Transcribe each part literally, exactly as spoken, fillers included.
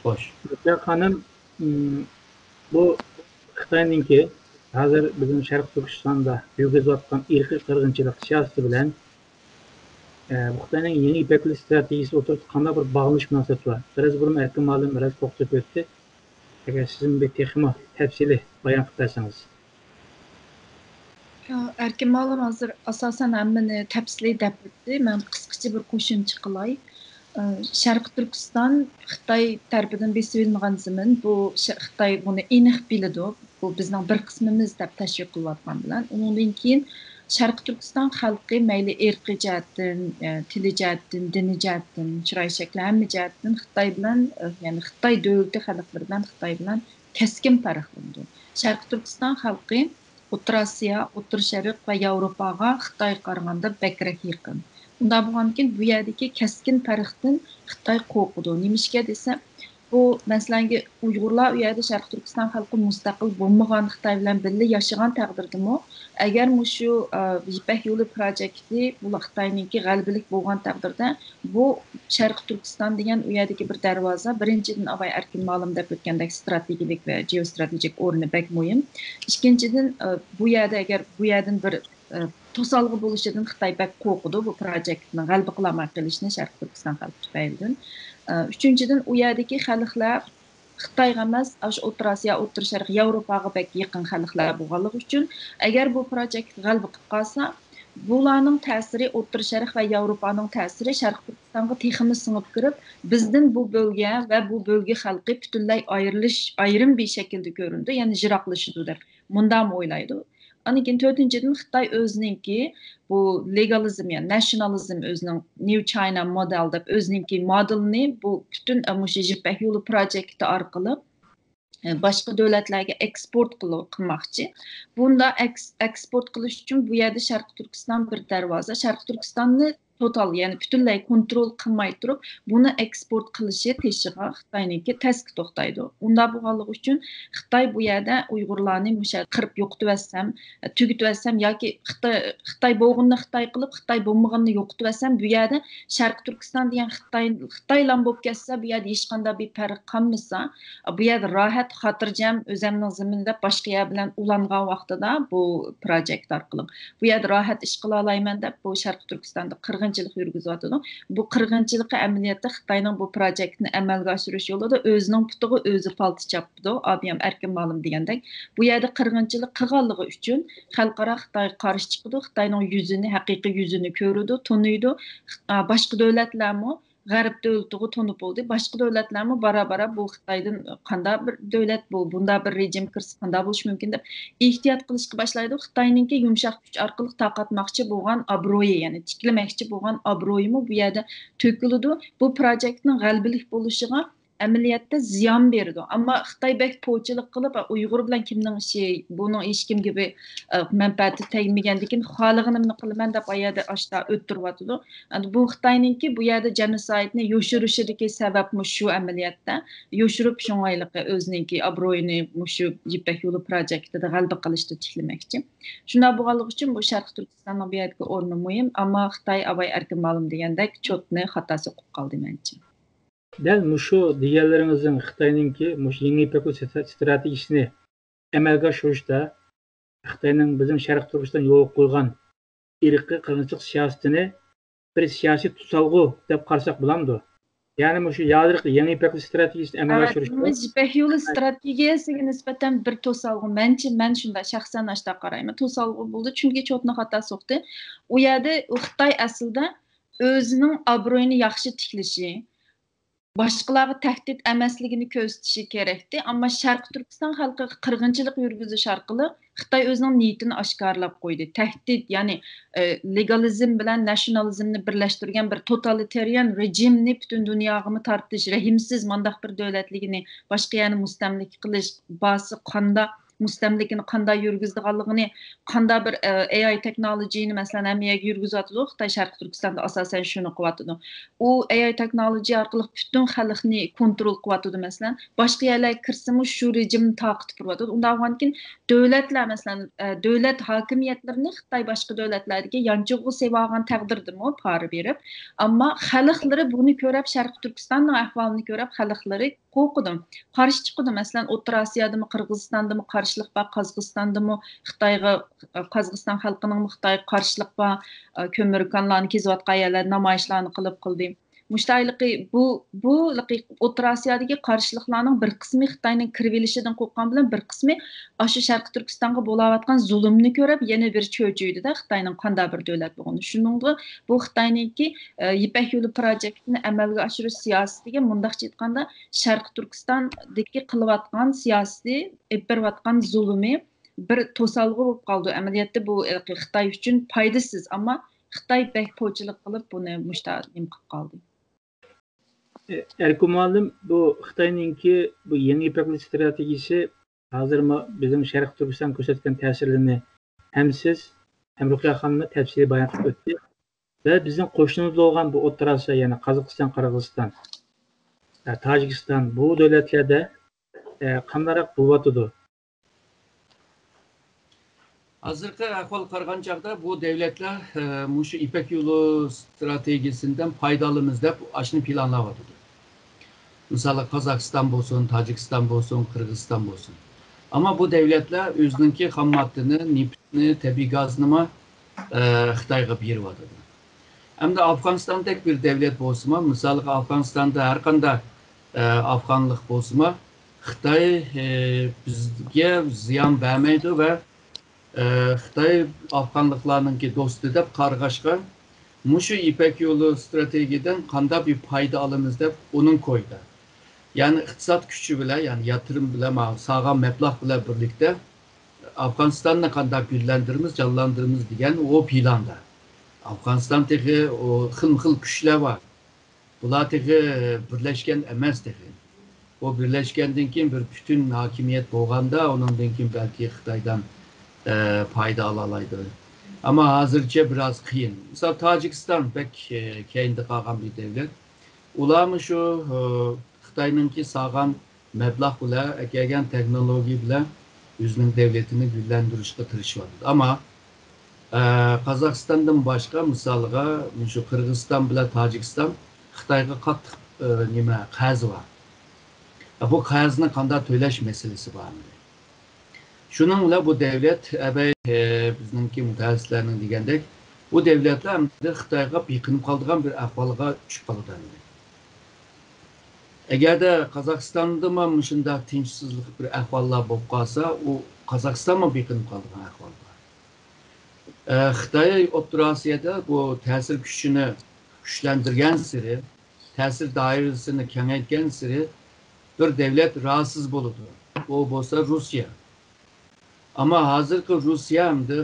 خوش. گۈلشەھەر خانىم، م، بۇ خىتاينىڭكى ھازىر بىزنىڭ شەرقىي تۈركىستاندا يۈرگۈزۈۋاتقان ئىرقىي قىرغىنچىلىق سىياسىتى بىلەن، ئە، بۇ خىتاينىڭ يېڭى يىپەك يولى ئىستراتېگىيىسى ئوتتۇرىسىدا قانداق بىر باغلىنىش مۇناسىۋىتى بار؟ بىراز بۇرۇن ئەركىن مۇئەللىم بىراز توختىلىپ ئۆتتى. ئەگەر سىزمۇ بىر تېخىمۇ تەپسىلىي بايان قىلىپ بەرسىڭىز. ئەركىن مۇئەللىم ھازىر ئاساسەن ھەممىنى تەپسىلىي دەپ ئۆتتى. مەن قىسقىچە بىر قوشۇمچە قىلاي. ئە، شەرقىي تۈركىستان خىتاي تەرىپىدىن بېسىۋېلىنغان زېمىن. بۇ ش-، خىتاي بۇنى ئېنىق بىلىدۇ. بۇ بىزنىڭ بىر قىسمىمىز دەپ تەشۋىق قىلىۋاتقان بىلەن. ئۇنىڭدىن كېيىن شەرقىي تۈركىستان خەلقى مەيلى ئىرقىي جەھەتتىن، ئە، تىلى جەھەتتىن، دىنى جەھەتتىن، چىراي شەكلى ھەممە جەھەتتىن خىتاي بىلەن، ئە، يەنى خىتاي دۆلىتى خەلقلىرى بىلەن خىتاي بىلەن كەسكىن پەرقلىنىدۇ. شەرقىي تۈركىستان خەلقى ئوتتۇرا ئاسىيا، ئوتتۇرا شەرق ۋە ياۋروپاغا خىتايغا قارىغاندا بەكرەك يېقىن. ئۇنداق بولغاندىكىن بۇ يەردىكى كەسكىن پەرقتىن خىتاي قورقىدۇ. نېمىشقا دېسە، بۇ مەسىلەنگە ئۇيغۇرلار ئۇ يەردە شەرقىي تۈركىستان خەلقى مۇستەقىل بولمىغان خىتاي بىلەن بىللە ياشىغان تەقدىردىمۇ، ئەگەر مۇشۇ، ئە، يىپەك يولى پروجېكتى بۇ خىتاينىڭكى غەلىبىلىك بولغان تەقدىردە، بۇ شەرقىي تۈركىستان دېگەن ئۇ يەردىكى بىر دەرۋازا، بىرىنچىدىن، ئاۋاي ئەركىن مۇئەللىم دەپ ئۆتكەندەك ستراتېگىيەلىك ۋە جېئوستراتېگىيەلىك ئورنى بەك مۇھىم. ئىككىنچىدىن، ئە، بۇ يەردە ئەگەر بۇ يەردىن بىر، ئە، توسالغۇ بولۇشىدىن خىتاي بەك قورقىدۇ، بۇ پروجېكتنىڭ غەلىبە قىلالماي قېلىشىنى شەرقىي تۈركىستان خەلقى تۈپەيلىدىن. ئە، ئۈچىنچىدىن، ئۇ يەردىكى خەلقلەر خىتايغا ئەمەس، ئاشۇ ئوتتۇرا ئاسىيا، ئوتتۇرا شەرق، ياۋروپاغا بەك يېقىن خەلقلەر بولغانلىقى ئۈچۈن، ئەگەر بۇ پروجېكت غەلىبە قىلىپ قالسا، بۇلارنىڭ تەسىرى ئوتتۇرا شەرق ۋە ياۋروپانىڭ تەسىرى شەرقىي تۈركىستانغا تېخىمۇ سىڭىپ كىرىپ، بىزدىن بۇ بۆلگە ۋە بۇ بۆلگە خەلقى پۈتۈنلەي ئايرىلىش، ئايرىم بىر شەكىلدە كۆرۈنىدۇ، يەنى يىراقلىشىدۇ دەپ مۇنداقمۇ ئويلايدۇ. ئاندىن كېيىن تۆتىنچىدىن، خىتاي ئۆزىنىڭكى بۇ لېگالىزم، يەنى ناشنالىزم، ئۆزىنىڭ نيۇ چاينا مودېل دەپ ئۆزىنىڭكى مودېلىنى بۇ پۈتۈن، ئە، مۇشۇ يىپەك يولى پروجېكتى ئارقىلىق، ئە، باشقا دۆلەتلەرگە ئېكسپورت قىلىۋ-، قىلماقچى. بۇندا ئەكس-، ئېكسپورت قىلىش ئۈچۈن بۇ يەردە شەرقىي تۈركىستان بىر دەرۋازا. شەرقىي تۈركىستاننى توتال، يەنى پۈتۈنلەي كونترول قىلماي تۇرۇپ، بۇنى ئېكسپورت قىلىشى تېشىغا خىتاينىڭكى تەسكە توختايدۇ. ئۇنداق بولغانلىقى ئۈچۈن خىتاي بۇ يەردە ئۇيغۇرلارنى مۇشۇ يەردە قىرىپ يوقىتىۋەتسەم، تۈگىتىۋەتسەم ياكى خىتاي، خىتاي بولغىنىنى خىتاي قىلىپ، خىتاي بولمىغىنىنى يوقىتىۋەتسەم، بۇ يەردە شەرقىي تۈركىستان دېگەن خىتاي، خىتايلام بولۇپ كەتسە، بۇ يەردە ھېچقانداق بىر پەرق قالمىسا، بۇ يەردە راھەت، خاتىرجەم، ئۆزەمنىڭ زېمىنىدا باشقا يەر بىلەن ئۇلانغان ۋاقتىدا بۇ پروجېكت ئارقىلىق بۇ يەردە راھەت ئىش قىلالايمەن دەپ، بۇ شەرقىي تۈركىستاندا قىرغىنچىلىق يۈرگۈزۈۋاتىدۇ. بۇ قىرغىنچىلىقى ئەمەلىيەتتە خىتاينىڭ بۇ پروجېكتنى ئەمەلگە ئاشۇرۇش يولىدا ئۆزىنىڭ پۇتىغا ئۆزى پالتا چاپىدۇ، ئابىيام ئەركىن مالىم دېگەندەك. بۇ يەردە قىرغىنچىلىق قىلغانلىقى ئۈچۈن خەلقئارا خىتايغا قارشى چىقىدۇ، خىتاينىڭ يۈزىنى، ھەقىقىي يۈزىنى كۆرىدۇ، تونۇيدۇ. خىت-، ئا، باشقا دۆلەتلەرمۇ غەرب دۆلىتىغا تونۇپ بولدى. باشقا دۆلەتلەرمۇ بارا-بارا بۇ خىتايدىن قانداق بىر دۆلەت بۇ، بۇنداق بىر رېجىم كىرسە قانداق بولۇشى مۇمكىن دەپ ئېھتىيات قىلىشقا باشلايدۇ. خىتاينىڭكى يۇمشاق كۈچ ئارقىلىق تارقاتماقچى بولغان ئابرۇيى، يەنى تىكلىمەكچى بولغان ئابرۇيىمۇ بۇ يەردە تۆكۈلىدۇ. بۇ پروجېكتنىڭ غەلىبىلىك بولۇشىغا ئەمەلىيەتتە زىيان بېرىدۇ. ئەمما خىتاي بەك پوچىلىق قىلىپ، ئۇيغۇر بىلەن كىمنىڭ ئىشى، بۇنىڭ ھېچكىمگە بىر، ئە، مەنپەئەتى تەگمىگەندىكىن خالىغىنىمنى قىلىمەن دەپ ئايەردە ئاشتا ئۆتتۈرۈۋاتىدۇ. ئەمدى بۇ خىتاينىڭكى بۇ يەردە جېنوسايدنى يوشۇرۇشىدىكى سەۋەبمۇ شۇ ئەمەلىيەتتە. يوشۇرۇپ شۇڭايلىقى ئۆزىنىڭكى ئابرۇيىنى مۇشۇ يىپەك يولى پروجېكتىدا غەلىبە قىلىشتا تىكلىمەكچى. شۇنداق بولغانلىقى ئۈچۈن بۇ شەرقىي تۈركىستاننىڭ بۇ يەردىكى ئورنى مۇھىم، ئەمما خىتاي ئاۋاي ئەركىن مالىم دېگەندەك چوتنى خاتا سوقۇپ قالدى مەنچە. دەل مۇشۇ دېگەنلىرىڭىزنىڭ خىتاينىڭكى مۇشۇ يېڭى يىپەك يولى ستراتېگىيىسىنى ئەمەلگە ئاشۇرۇشتا خىتاينىڭ بىزنىڭ شەرقىي تۈركىستان يولغا قويغان ئىرقىي قىرغىنچىلىق سىياسىتىنى بىر سىياسىي توسالغۇ دەپ قارىساق بولامدۇ؟ يەنى مۇشۇ ھازىرقى يېڭى يىپەك يولى ستراتېگىيىسىنى ئەمەلگە ئاشۇرۇشتا يىپەك يولى ستراتېگىيەسىگە نىسبەتەن بىر توسالغۇ. مەنچە، مەن شۇنداق شەخسەن ئاشتا قارايمەن. توسالغۇ بولدى، چۈنكى چوتنى خاتا سوقتى. ئۇ يەردە ئۇ خىتاي ئەسلىدە ئۆزىنىڭ ئابرۇيىنى ياخشى تىكلىشى، باشقىلارغا تەھدىت ئەمەسلىكىنى كۆرسىتىشى كېرەكتى. ئەمما شەرقىي تۈركىستان خەلقىگە قىرغىنچىلىق يۈرگۈزۈش ئارقىلىق خىتاي ئۆزىنىڭ نىيىتىنى ئاشكارىلاپ قويدى. تەھدىت، يەنى، ئە، لېگالىزم بىلەن ناشنالىزمنى بىرلەشتۈرگەن بىر توتالىتارىيەن رېجىمنى پۈتۈن دۇنياغىمۇ تارتىش، رەھىمسىز مانداق بىر دۆلەتلىكىنى باشقا يەرنى مۇستەملىكە قىلىش، بارسا قانداق مۇستەملىكىنى قانداق يۈرگۈزىدىغانلىقىنى، قانداق بىر، ئە، ئېي ئاي تېخنولوجىنى، مەسىلەن، ھەممە يەرگە يۈرگۈزۈۋاتىدۇ. خىتاي شەرقىي تۈركىستاندا ئاساسەن شۇنى قىلىۋاتىدۇ. ئۇ ئېي ئاي تېخنولوجىيە ئارقىلىق پۈتۈن خەلقنى كونترول قىلىۋاتىدۇ، مەسىلەن. باشقا يەرلەرگە كىرسىمۇ شۇ رېجىمنى تارقىتىپ تۇرۇۋاتىدۇ. ئۇنداق بولغاندىكىن دۆلەتلەر، مەسىلەن، ئە، دۆلەت ھاكىمىيەتلىرىنى خىتاي باشقا دۆلەتلەردىكى يانچۇقىغا سېلىۋالغان تەقدىردىمۇ پارا بېرىپ، ئەمما خەلقلىرى بۇنى كۆرۈپ، شەرقىي تۈركىستاننىڭ ئەھۋالىنى كۆرۈپ، خەلقلىرى قورقىدۇ، قارشى چىقىدۇ. مەسىلەن، ئوتتۇرا ئاسىيادىمۇ، قىرغىزىستاندىمۇ قارشىلىق بار، قازاقىستاندىمۇ خىتايغا، قازاقىستان خەلقىنىڭمۇ خىتايغا قارشىلىق بار، كۆمۈر كانلارنى كېزىۋاتقان يەرلەردە نامايىشلارنى قىلىپ قىلدى. مۇشۇ تايلىقى بۇ، بۇ ئوتتۇرا ئاسىيادىكى قارشىلىقلارنىڭ بىر قىسمى خىتاينىڭ كىرىۋېلىشىدىن قورققان بىلەن، بىر قىسمى ئاشۇ شەرقىي تۈركىستانغا بولاۋاتقان زۇلۇمنى كۆرۈپ، يەنە بىر چۆچۈيدىدە، خىتاينىڭ قانداق بىر دۆلەت بولغىنى. شۇنىڭغا بۇ خىتاينىڭكى، ئە، يىپەك يولى پروجېكتىنى ئەمەلگە ئاشۇرۇش سىياسىتىگە، مۇنداقچە ئېيتقاندا، شەرقىي تۈركىستاندىكى قىلىۋاتقان سىياسىتى، ئېلىپ بېرىۋاتقان زۇلۇمى بىر توسالغۇ بولۇپ قالىدۇ. ئەمەلىيەتتە بۇ، ئە، خىتاي ئۈچۈن پايدىسىز، ئەمما خىتاي بەك پوچىلىق قىلىپ بۇنى مۇشتا نېمە قىلىپ قالدى. ئەركىن مۇئەللىم، بۇ خىتاينىڭكى بۇ يېڭى يىپەك يولى ئىستراتېگىيىسى ھازىرمۇ بىزنىڭ شەرقىي تۈركىستانغا كۆرسەتكەن تەسىرلىرىنى ھەم سىز، ھەم رۇقىيە خانىممۇ تەپسىلىي بايان قىلىپ ئۆتتى. ۋە بىزنىڭ قوشنىمىز بولغان بۇ ئوتتۇرا ئاسىيا، يەنى قازاقىستان، قىرغىزىستان، ئە، تاجىكىستان، بۇ دۆلەتلەردە، ئە، قانداقراق بولۇۋاتىدۇ؟ ھازىرقى ئەھۋالغا قارىغان چاغدا بۇ دۆلەتلەر، ئە، مۇشۇ يىپەك يولى ئىستراتېگىيەسىدىن پايدىلىنىمىز دەپ ئاشۇنى پىلانلاۋاتىدۇ. مىسالى، قازاقىستان بولسۇن، تاجىكىستان بولسۇن، قىرغىزىستان بولسۇن. ئەمما بۇ دۆلەتلەر ئۆزىنىڭكى خام ماددىنى، نېفىتنى، تەبىئىي گازنىمۇ، ئە، خىتايغا بېرىۋاتىدۇ. ئەمدى ئافغانىستاندەك بىر دۆلەت بولسىمۇ، مىسالغا، ئافغانىستاندا ھەر قانداق، ئە، ئافغانلىق بولسىمۇ، خىتاي، ئە، بىزگە زىيان بەرمەيدۇ ۋە، ئە، خىتاي ئافغانلىقلارنىڭكى دوستى دەپ قارىغاچقا، مۇشۇ يىپەك يولى ئىستراتېگىيەدىن قانداق بىر پايدا ئالىمىز دەپ ئۇنىڭ كويىدا. يەنى ئىقتىساد كۈچى بىلەن، يەنى ياتۇرۇم بىلەن، ماۋۇ سالغان مەبلەغ بىلەن بىرلىكتە ئافغانىستاننى قانداق گۈللەندۈرىمىز، جانلاندۇرىمىز دېگەن ئۇ پىلاندا. ئافغانىستان تېخى ئۇ خىلمۇ خىل كۈچلەر بار. بۇلار تېخى بىرلەشكەن ئەمەس تېخى. ئۇ بىرلەشكەندىن كېيىن بىر پۈتۈن ھاكىمىيەت بولغاندا، ئۇنىڭدىن كېيىن بەلكى خىتايدىن، ئە، پايدا ئالالايدۇ. ئەمما ھازىرچە بىراز قىيىن. مىسال، تاجىكىستان بەك، ئە، كەينىدە قالغان بىر دۆلەت. ئۇلارمۇ شۇ، ئە، خىتاينىڭكى سالغان مەبلەغ بىلەن، ئەكەلگەن تېخنولوگىيە بىلەن ئۆزىنىڭ دۆلىتىنى گۈللەندۈرۈشكە تىرىشىۋاتىدۇ. ئەمما، ئە، قازاقىستاندىن باشقا، مىسالغا، مۇشۇ قىرغىزىستان بىلەن تاجىكىستان خىتايغا قاتتىق، ئە، نېمە، قەرزى بار. ئە، بۇ قەرزنى قانداق تۆلەش مەسىلىسى بار ئەمدى. شۇنىڭ بىلەن بۇ دۆلەت، ئەبەي، ئە، بىزنىڭكى مۇتەخەسسىسلەرنىڭ دېگەندەك، بۇ دۆلەتلەر ئەمدى خىتايغا بېقىنىپ قالىدىغان بىر ئەھۋالغا چۈشۈپ قالىدۇ ئەمدى. ئەگەردە قازاقىستاندىمۇ مۇشۇنداق تىنچسىزلىق بىر ئەھۋاللار بولۇپ قالسا، ئۇ قازاقىستانمۇ بېقىنىپ قالىدىغان ئەھۋال بار. ئە، خىتاي ئوتتۇرا ئاسىيادا بۇ تەسىر كۈچىنى كۈچلەندۈرگەنسېرى، تەسىر دائىرىسىنى كېڭەيتكەنسېرى بىر دۆلەت راھەتسىز بولىدۇ. ئۇ بولسا روسىيە. ئەمما ھازىرقى روسىيە ئەمدى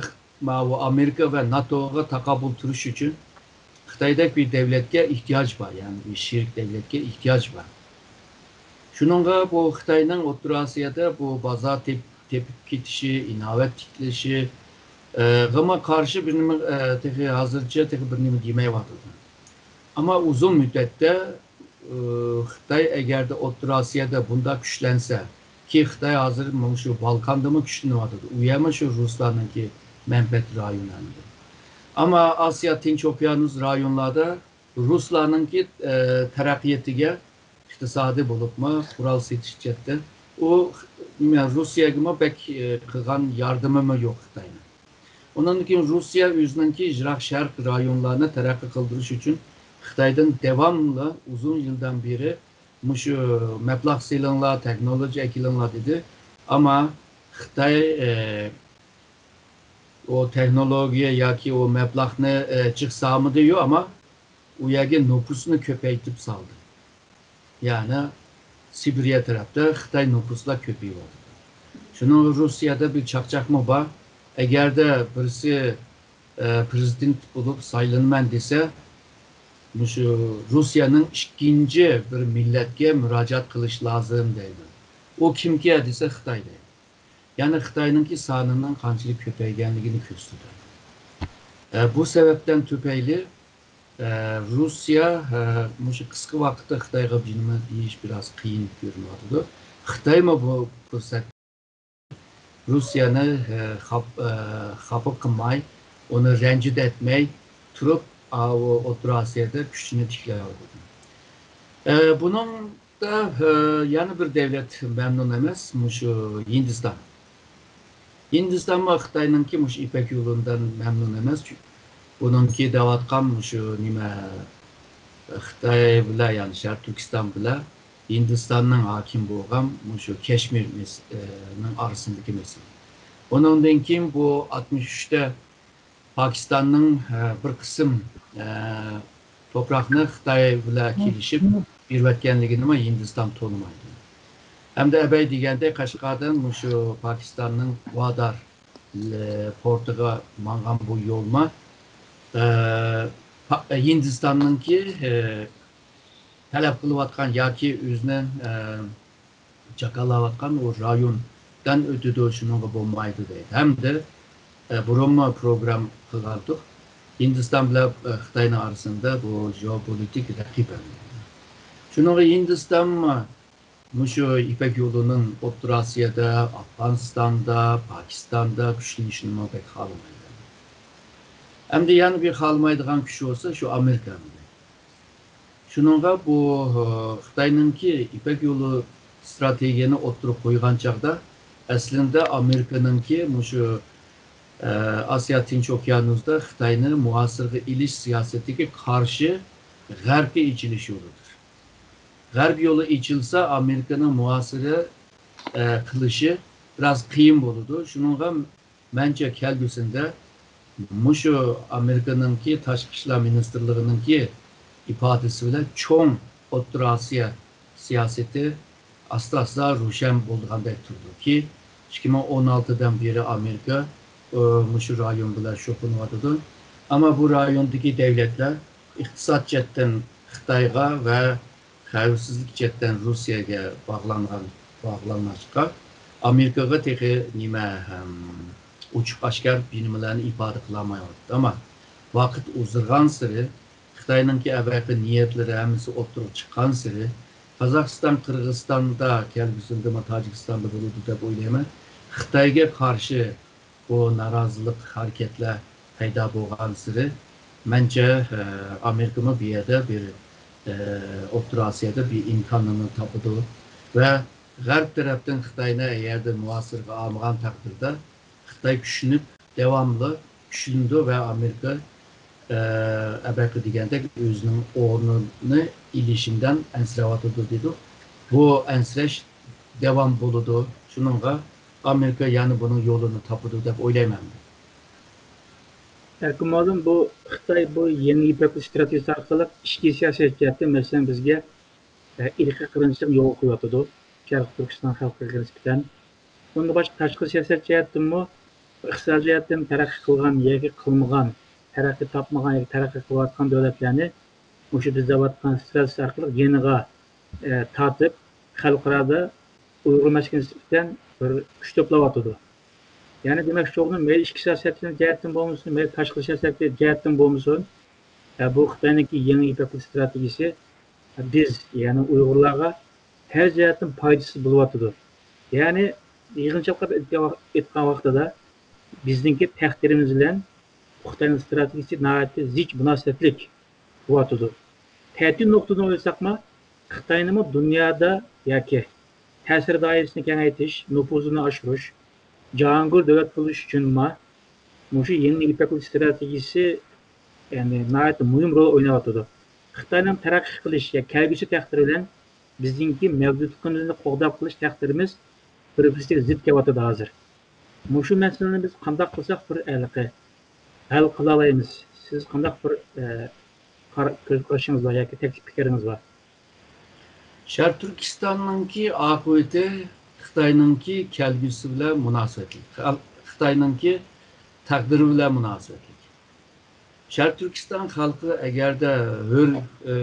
ماۋۇ ئامېرىكا ۋە ناتوغا تاقابىل تۇرۇش ئۈچۈن خىتايدەك بىر دۆلەتكە ئېھتىياج بار، يەنى بىر شېرىك دۆلەتكە ئېھتىياج بار. شۇنىڭغا بۇ خىتاينىڭ ئوتتۇرا ئاسىيادا بۇ بازار تېپ-، تېپىپ كېتىشى، ئىناۋەت تىكلىشى، ئە، غىمۇ قارشى بىر نېمە، ئە، تېخى ھازىرچە تېخى بىر نېمە دېمەيۋاتىدۇ. ئەمما ئۇزۇن مۇددەتتە، ئە، خىتاي ئەگەردە ئوتتۇرا ئاسىيادا بۇنداق كۈچلەنسە، كى خىتاي ھازىر مۇشۇ بالكاندىمۇ كۈچلىنىۋاتىدۇ. ئۇ يەرمۇ شۇ رۇسلارنىڭكى مەنپەئەت رايونى ئەمدى. ئەمما ئاسىيا، تىنچ ئوكيانۇس رايونلاردا رۇسلارنىڭكى، ئە، تەرەققىياتىغا، ئىقتىسادىي بولۇپمۇ، قورال سېتىش جەھەتتىن ئۇ، نېمە، روسىيەگىمۇ بەك، ئە، قىلغان ياردىمىمۇ يوق خىتاينىڭ. ئۇنىڭدىن كېيىن روسىيە ئۆزىنىڭكى يىراق شەرق رايونلارنى تەرەققىي قىلدۇرۇش ئۈچۈن خىتايدىن داۋاملىق ئۇزۇن يىلدىن بېرى مۇشۇ مەبلەغ سېلىڭلار، تېخنولوگىيە ئەكېلىڭلار دېدى. ئەمما خىتاي، ئە، ئۇ تېخنولوگىيە ياكى ئۇ مەبلەغنى، ئە، جىق سالمىدى، يو، ئەمما ئۇ يەرگە نوپۇسنى كۆپەيتىپ سالدى. يەنى سىبىرىيە تەرەپتە خىتاي نوپۇسلار كۆپىيىۋاتىدۇ. شۇنىڭغا روسىيەدە بىر چاقچاقمۇ بار. ئەگەردە بىرسى، ئە، پىرېزىدېنت بولۇپ سايلىنىمەن دېسە، مۇشۇ روسىيەنىڭ ئىككىنچى بىر مىللەتكە مۇراجىئەت قىلىش لازىم دەيدۇ. ئۇ كىمكى دېسە، خىتاي دەيدۇ. يەنى خىتاينىڭكى سانىنىڭ قانچىلىك كۆپەيگەنلىكىنى كۆرسىتىدۇ. ئە، بۇ سەۋەبتىن تۈپەيلى، ئە، روسىيە، ئە، مۇشۇ قىسقا ۋاقىتتا خىتايغا بىنىمۇ دېيىش بىراز قىيىن كۆرۈنۈۋاتىدۇ. خىتايمۇ بۇ پۇرسەت روسىيەنى، ئە، خاپ-، ئە، خاپا قىلماي، ئۇنى رەنجىدە ئەتمەي تۇرۇپ، ئاۋۇ ئوتتۇرا ئاسىيادا كۈچىنى تىكلەۋاتىدۇ. ئە، بۇنىڭدا، ئە، يەنە بىر دەۋلەت مەمنۇن ئەمەس، مۇشۇ ھىندىستان. ھىندىستانمۇ خىتاينىڭكى مۇشۇ يىپەك يولىدىن مەمنۇن ئەمەس. بۇنىڭكى دەۋاتقان مۇشۇ نېمە، خىتاي بىلەن، يەنى شەرقىي تۈركىستان بىلەن ھىندىستاننىڭ ھاكىم بولغان مۇشۇ كەشمىر مەس-، ئە، نىڭ ئارىسىدىكى مەسىلە. ئۇنىڭدىن كېيىن بۇ ئاتمىش ئۈچتە پاكىستاننىڭ، ئە، بىر قىسىم، ئە، توپراقنى خىتاي بىلەن كېلىشىپ بېرىۋەتكەنلىكىنىمۇ ھىندىستان تونۇمايدۇ. ھەمدە ئەبەي دېگەندەك قەشقەردىن مۇشۇ پاكىستاننىڭ گۋادار، ئە، پورتىغا ماڭغان بۇ يولمۇ، ئە، پا-، ھىندىستاننىڭكى، ئە، تەلەپ قىلىۋاتقان ياكى ئۆزىنىڭ، ئە، جاكارلاۋاتقان ئۇ رايوندىن ئۆتىدۇ، شۇنىڭغا بولمايدۇ دەيدۇ. ھەمدە، ئە، بۇرۇنمۇ پروگرامما قىلغانتۇق، ھىندىستان بىلەن، ئە، خىتاينىڭ ئارىسىدا بۇ ژېئوپولىتىك رەقىب. شۇنىڭغا ھىندىستانمۇ مۇشۇ يىپەك يولىنىڭ ئوتتۇرا ئاسىيادا، ئافغانىستاندا، پاكىستاندا كۈچلىنىشىنىمۇ بەك خالىمايدۇ. ئەمدى يەنە بىر خالىمايدىغان كۈچ بولسا شۇ ئامېرىكا. شۇنىڭغا بۇ، ئە، خىتاينىڭكى يىپەك يولى ئىستراتېگىيەنى ئوتتۇرىغا قويغان چاغدا، ئەسلىندە ئامېرىكىنىڭكى مۇشۇ، ئە، ئاسىيا تىنچ ئوكيانۇسىدا خىتاينى مۇھاسىرىگە ئېلىش سىياسىتىگە قارشى غەربكە ئېچىلىش يولىدۇر. غەرب يولى ئېچىلسا، ئامېرىكىنىڭ مۇھاسىرە، ئە، قىلىشى بىراز قىيىن بولىدۇ. شۇنىڭغا مەنچە كەلگۈسىدە مۇشۇ ئامېرىكىنىڭكى تاشقى ئىشلار مىنىستىرلىقىنىڭكى ئىپادىسى بىلەن چوڭ ئوتتۇرا ئاسىيا سىياسىتى ئاستا-ئاستا روشەن بولىدىغاندەك تۇرىدۇ. كېيىن ئىككى مىڭ ئون ئالتىدىن بېرى ئامېرىكا، ئۇ، مۇشۇ رايون بىلەن شۇغۇللىنىۋاتىدۇ. ئەمما بۇ رايوندىكى دەۋلەتلەر ئىقتىساد جەھەتتىن خىتايغا ۋە خەۋپسىزلىك جەھەتتىن روسىيەگە باغلانغان، باغلانغاچقا، ئامېرىكىغا تېخى نېمە، ھەم، ئوچۇق ئاشكارا بىنىمىلەرنى ئىپادە قىلالمايۋاتىدۇ. ئەمما ۋاقىت ئۇزىرغانسېرى، خىتاينىڭكى ئەۋەقە نىيەتلىرى ھەممىسى ئوتتۇرىغا چىققانسېرى، قازاقىستان، قىرغىزىستاندا، كەلگۈسىدىمۇ تاجىكىستاندا بولىدۇ دەپ ئويلايمەن. خىتايغا قارشى بۇ نارازىلىق ھەرىكەتلەر پەيدا بولغانسېرى، مەنچە، ئە، ئامېرىكىمۇ بۇ يەردە بىر، ئە، ئوتتۇرا ئاسىيادا بىر ئىمكاننى تاپىدۇ ۋە غەرب تەرەپتىن خىتاينى ئەگەردە مۇھاسىرىگە ئالمىغان تەقدىردە، خىتاي كۈچلىنىپ، داۋاملىق كۈچلىنىدۇ ۋە ئامېرىكا، ئە، ئەبەقە دېگەندەك ئۆزىنىڭ ئورنىنى ئېلىشىدىن ئەنسىرەۋاتىدۇ دېدۇق. بۇ ئەنسىرەش داۋام بولىدۇ. شۇنىڭغا ئامېرىكا يەنە بۇنىڭ يولىنى تاپىدۇ دەپ ئويلايمەن. ئەركىن مۇئەللىم، بۇ خىتاي بۇ يېڭى يىپەك يولى ئىستراتېگىيەسى ئارقىلىق ئىچكى سىياسەت جەھەتتىن، مەسىلەن، بىزگە، ئە، ئىرقىي قىرغىنچىلىق يولغا قويۇۋاتىدۇ. شەرقىي تۈركىستان خەلقىگە نىسبەتەن. ئۇندىن باشقا تاشقى سىياسەت جەھەتتىنمۇ، ئىقتىسادىي جەھەتتىن تەرەققىي قىلغان ياكى قىلمىغان، تەرەققىي تاپمىغان ياكى تەرەققىي قىلىۋاتقان دۆلەتلەرنى مۇشۇ بىز دەۋاتقان ئىستراتېگىيە ئارقىلىق يېنىغا، ئە، تارتىپ، خەلقئارادا ئۇيغۇر مەسىلىسىگە نىسبەتەن بىر كۈچ توپلاۋاتىدۇ. يەنى دېمەكچى بولغىنىم، مەيلى ئىچكى سىياسەت جەھەتتىن بولمىسۇن، مەيلى تاشقى سىياسەت جەھەتتىن بولمىسۇن، ئە، بۇ خىتاينىڭكى يېڭى يىپەك يولى ئىستراتېگىيىسى بىز، يەنى ئۇيغۇرلارغا ھەر جەھەتتىن پايدىسىز بولۇۋاتىدۇ. يەنى يىغىنچاقلاپ ئېيتقان ۋاق-، ئېيتقان ۋاقتىدا بىزنىڭكى تەقدىرىمىز بىلەن خىتاينىڭ ئىستراتېگىيىسى ناھايىتى زىچ مۇناسىۋەتلىك بولۇۋاتىدۇ. تەتۈر نۇقتىدىن ئويلىساقمۇ، خىتاينىمۇ دۇنيادا ياكى تەسىر دائىرىسىنى كېڭەيتىش، نوپۇزىنى ئاشۇرۇش، جاھانگىر دۆلەت بولۇش ئۈچۈنمۇ مۇشۇ يېڭى يىپەك يولى ئىستراتېگىيىسى، يەنى ناھايىتى مۇھىم رول ئويناۋاتىدۇ. خىتاينىڭ تەرەققىي قىلىش يا كەلگۈسى تەقدىرى بىلەن بىزنىڭكى مەۋجۇتلۇقىمىزنى قوغداپ قېلىش تەقدىرىمىز بىر-بىرسىگە زىت كېلىۋاتىدۇ ھازىر. مۇشۇ مەسىلىنى بىز قانداق قىلساق بىر ھەلقە ھەل قىلالايمىز؟ سىز قانداق بىر، ئە، قارا-، كۆز قارىشىڭىز بار ياكى تەكلىپ پىكرىڭىز بار؟ شەرقىي تۈركىستاننىڭكى ئاقىۋىتى خىتاينىڭكى كەلگۈسى بىلەن مۇناسىۋەتلىك، خىتاينىڭكى تەقدىرى بىلەن مۇناسىۋەتلىك. شەرقىي تۈركىستان خەلقى ئەگەردە ھۆر، ئە،